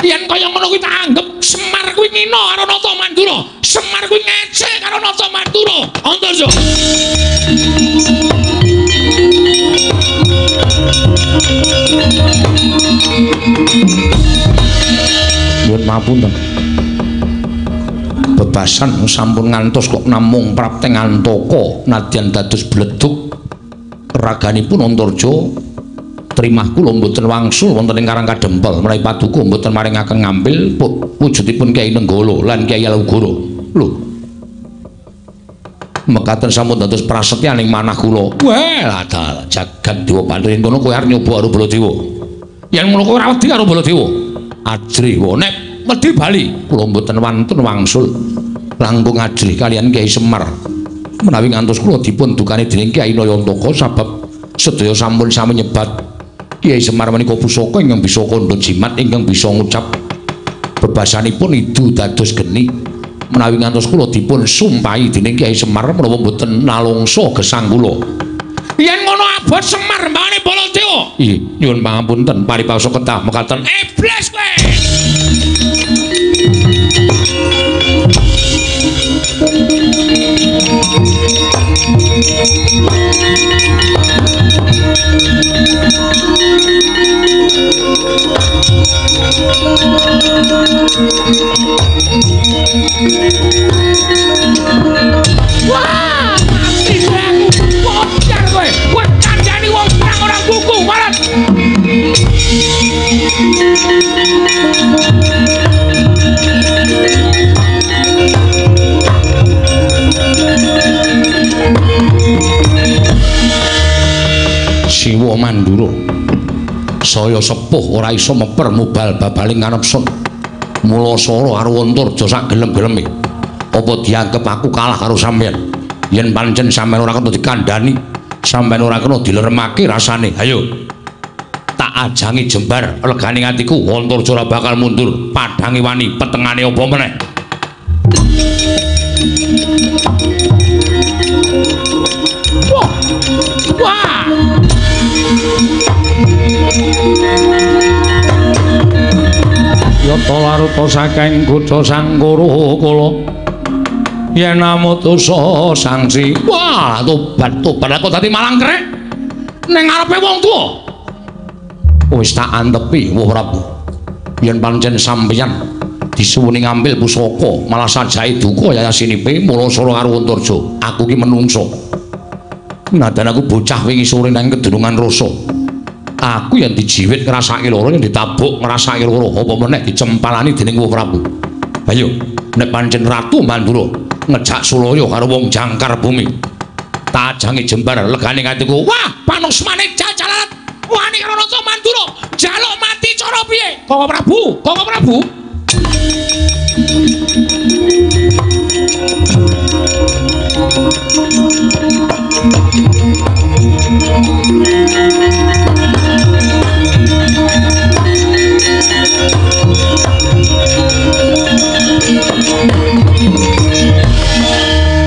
Yen kaya ngono kuwi tak anggep Semar kuwi ngina karo Nata Mandura. Semar kuwi ngece karo Nata Mandura. Antarja. Nyuwun mapunten. Bebasan sampun ngantos kok namung prapteng antaka nadyan dados bledug raganipun Antarja trimah kula mboten wangsul wonten ing Karang Kadempel menawi paduka mboten maringaken ngambil wujudipun Kyai Nenggala lan Kyai Alugoro. Lho, mekaten sampun dados prasetyaning manah kula. Wah, lah jagat dewa Bathara yen kono kowe arep nyoba karo Baladewa. Yen ngono kowe ora wedi karo Baladewa. Ajrih wae nek wedi bali kula mboten wantun wangsul langkung ajrih kaliyan Kyai Semar. Menawi ngantos kula dipun dukani dening Kyai Nayantaka sabab sedaya sampun sami nyebat Kyai Semar menika pusaka ingkang bisa kandha jimat ingkang bisa ngucap bebasanipun idu dados geni. Menawi ngantos kula dipun sumpahi dening Kyai Semar menapa mboten nalungsa gesang kula. Yen ngono abot Semar mbane Baladewa. Ih, nyuwun pangapunten paripasa ketah mekaten. Iblis kowe. Wah, Mandura saya sepuh ora iso meper mubal babaling kanepson. Mula sora karo Antarja sak gelem-geleme. Apa dianggep aku kalah karo sampeyan? Yen pancen sampeyan ora kena dikandhani, sampeyan ora kena dileremake rasane. Ayo. Tak ajangi jembar legane atiku, Antarja ora bakal mundur. Padhange wani, petengane apa meneh? Wah. Wah. Yata laruta saking kutha Sangkara kala yen amutusa sangsi. Wah, tobat tobat aku dadi malang krek ning ngarepe wong tuwa. Wis tak antepi, Wah Prabu. Yen pancen sampeyan disuwuni ngambil pusaka malah sajae duka yayasinipe mula sora karo Antarja. Aku ki menungso. Nadan aku bocah wingi sore nang kedunungan rasa. Aku yang dijiwit ngrasake loro, yang ditabuk ngrasake loro, apa meneh dicempalani dening Wah Prabu. Ayo, nek pancen Ratu Mandura ngejak sulaya karo wong jangkar bumi, tak ajangi jembar legane atiku. Wah, panusmane jajalalat wani karo Ratu Mandura, jaluk mati cara piye? Koko Prabu, Koko Prabu.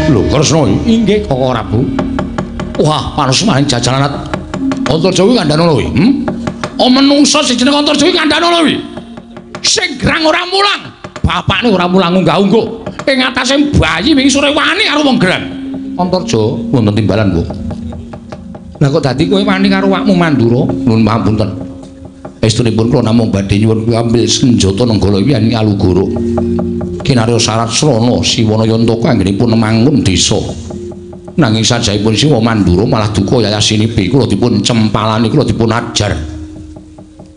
Lho, Kresna inggih Koko Prabu. Wah, panusmane jajalanat Antarja kuwi kandhane lho kuwi. Oh, menungso sing jeneng Antarja kuwi kandhane lho kuwi. Sing grang ora mulang, bapakne ora mulang unggah-ungguh. Ing atase bayi wingi sore wani karo wong grang. Antarja wonten timbalan, Bu. Lah kok dadi kowe wani karo awakmu Mandura? Nuwun pangapunten. Estunipun kula namung badhe nyuwun ambil senjata Nenggala iki ing Alugoro. Kinarya syarat srana Siwana Yantaka anggenipun mangun desa. Nanging sajaipun Siwa Mandura malah duka yayasinipi kula dipun cempalani, kula dipun ajar.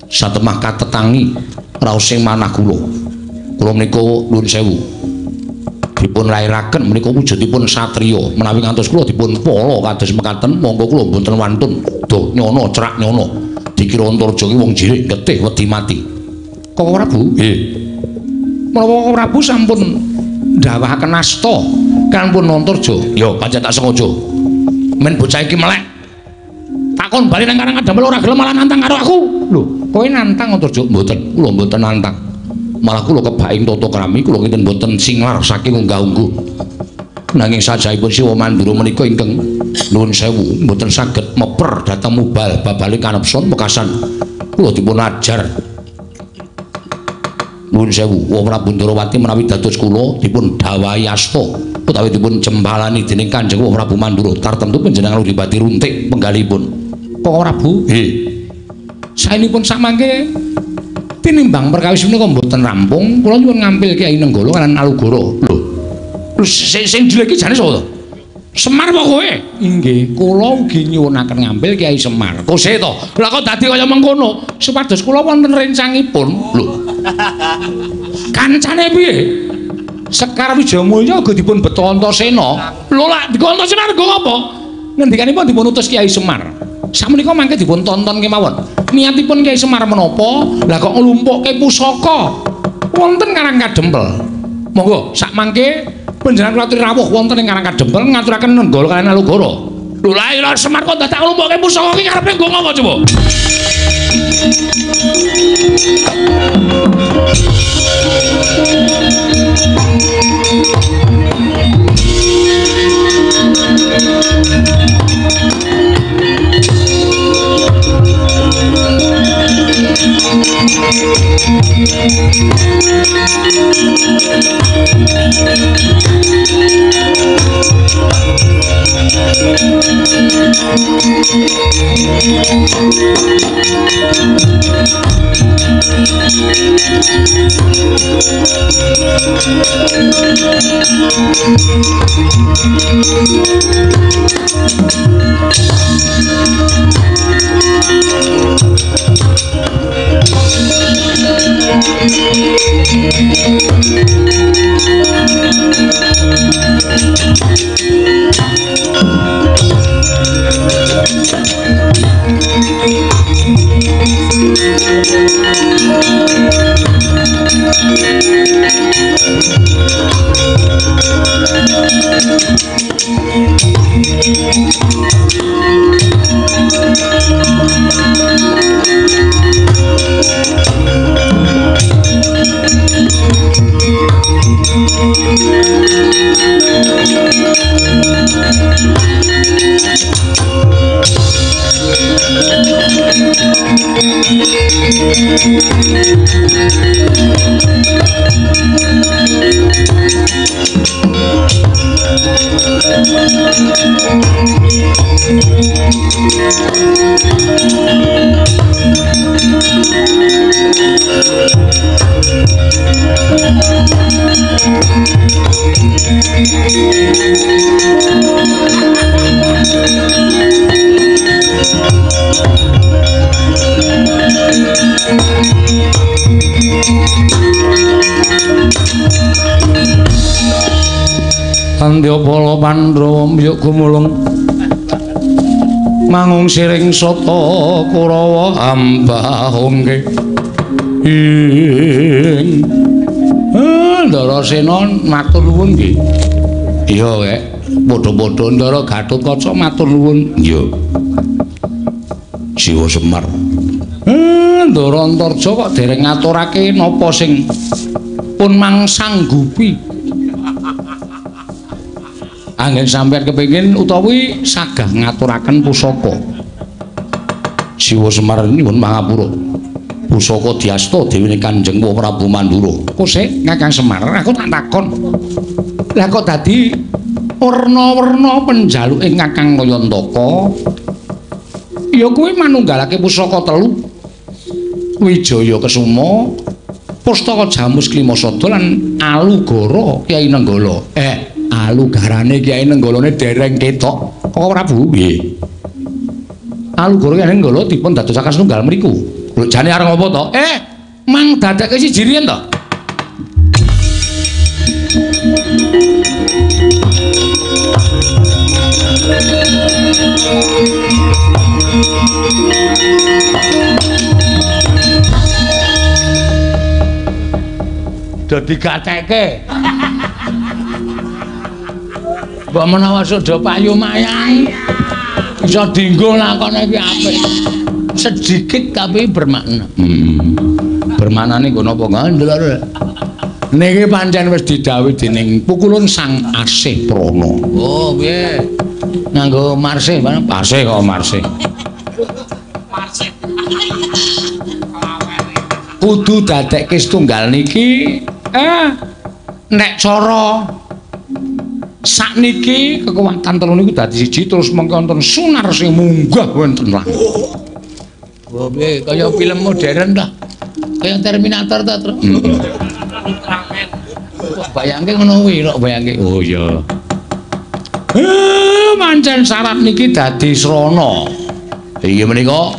Satemah katetangi raos sing manah kula. Kula menika nuwun sewu. Dipun lairaken menika wujudipun satriya. Menawi ngantos kula dipun pala kados mekaten, monggo kula mboten wantun do nyono cerak nyono. Dikira Antarja ki wong jirik getih wedi mati. Koko Prabu? Nggih. Menawa Koko Prabu sampun ndawahaken asta kanpun Antarja, ya pancen tak sengaja. Men bocah iki melek. Takon bali nang Karang Kadempel ora gelem malah nantang karo aku. Lho, kowe nantang Antarja? Mboten, kula mboten nantang. Malah kula kebaing tata krami kula kinten mboten singlar saking unggah-ungguh. Nanging sajaipun Siwa Mandura menika ingkang nuwun sewu mboten saged meper dhateng mubal babale kanepson wekasan kula dipun ajar. Nuwun sewu, Wah Prabu Ndarawati menawi dados kula dipun dawahi asta utawi dipun cempalani dening Kanjeng Wah Prabu Mandura tartemtu panjenengan Udipati runtik penggalipun. Koko Prabu? Nggih. Saenipun samangke tinimbang perkawis menika mboten rampung, kula nyuwun ngampil Kyai Nenggala lan Alugoro. Lho. Lho sing jelek iki jane sapa to? Semar apa kowe? Inggih, kula ugi nyuwunaken ngampil Kyai Semar. Kose to? Lah kok dadi kaya mengkono? Supados kula wonten rencangipun. Lho. Kancane piye? Sekar Wijayamulya uga dipun beto Antasena. Lho lak dikon Antasena rego apa? Ngendikanipun dipun utus Kyai Semar. Sakmenika mangke dipun tonton kemawon. Niatipun Kyai Semar menapa? Lah kok nglumpukke pusaka wonten Karang Kadempel. Monggo sak mangke panjenengan kula aturi rawuh wonten ing Karang Kadempel ngaturaken Nenggala kaliyan Alugoro. Lho lha iya Semar kok dadak nglumpukke pusaka iki karepe nggo ngapa coba? Tandya pala Pandhawa mbyuk gumulung mangung siring sata Kurawa ambahungke ing Ndarasena matur nuwun nggih. Iya kek, padha-padha Ndara Gatotkaca matur nuwun. Iya. Siwa Semar. Ndara Antarja kok dereng ngaturake napa sing pun mangsanggupi. Anggen sampeyan kepengin utawi sagah ngaturaken pusaka. Siwa Semar nyuwun pangapura. Pusaka diasta dewane Kanjeng Prabu Mandura. Kok sik Kakang Semar, aku tak takon. Lah kok dadi werna-werna penjaluke Kakang Kayantaka? Ya kuwi manunggalake pusaka telu. Wijaya Kesuma, Pustaka Jamus Klimasada lan Alugara Kyai Nenggala. Alugarane Kyai Nenggalane dereng ketok. Kok Prabu? Nggih. Alugara Kyai Nenggala dipun dadosaken setunggal mriku. Lho jane arep ngopo to? Mang dadekke siji riyen to. Dadi gateke. Mbok menawa sudah payu mayang iso dienggo lakone iki apik. Sedikit tapi bermakna. Bermaknane nggo napa ndelok. Niki pancen wis didhawuhi dening pukulun Sang Asih Prana. Oh, piye? Nganggo marsih, marsih kok marsih. Marsih. Kudu dadekke setunggal niki nek cara sakniki kekuatan telu niku dadi siji terus mengko wonten sunar sing munggah wonten langit. Oh, piye kaya film modern ta? Kaya Terminator ta, Tru? Ultraman. Kok bayangke ngono kuwi, kok bayangke. Oh iya. Pancen syarat niki dadi srana. Inggih menika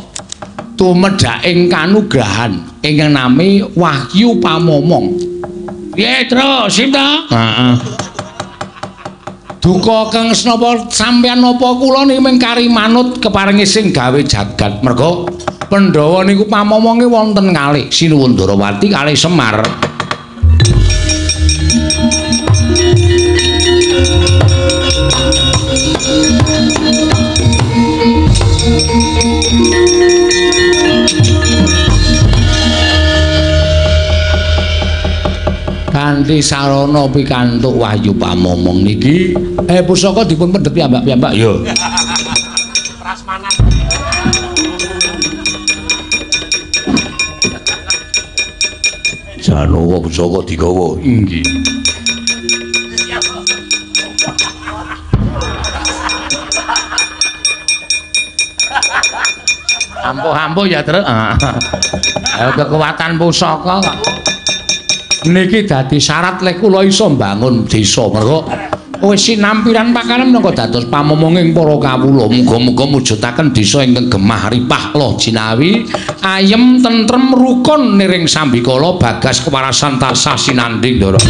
tumedhaking kanugrahan ingkang nami Wahyu Pamomong. Piye, Tru? Sip ta? Heeh. Duka kang senapa sampeyan napa kula niki mung kari manut keparengi sing gawe jagat. Merga Pandhawa niku pamomonge wonten kalih Sinuwun Ndarawati kalih Semar. Kanthi sarana pikantuk Wahyu Pamomong niki pusaka dipun pendhet piyambak-piyambak ya. Prasmanan. Janowo pusaka digawa. Inggih. Ampuh-ampuh ya, Truk. Ayo kekuatan pusaka kok. Niki dadi syarat lek kula iso mbangun desa. Mergo wis sinampiran pakanan menapa dados pamomonging para kawula. Muga-muga mujudaken desa ingkang gemah ripah loh jinawi, ayem tentrem rukun niring sambikala bagas kewarasan tansah sinandhing Ndara.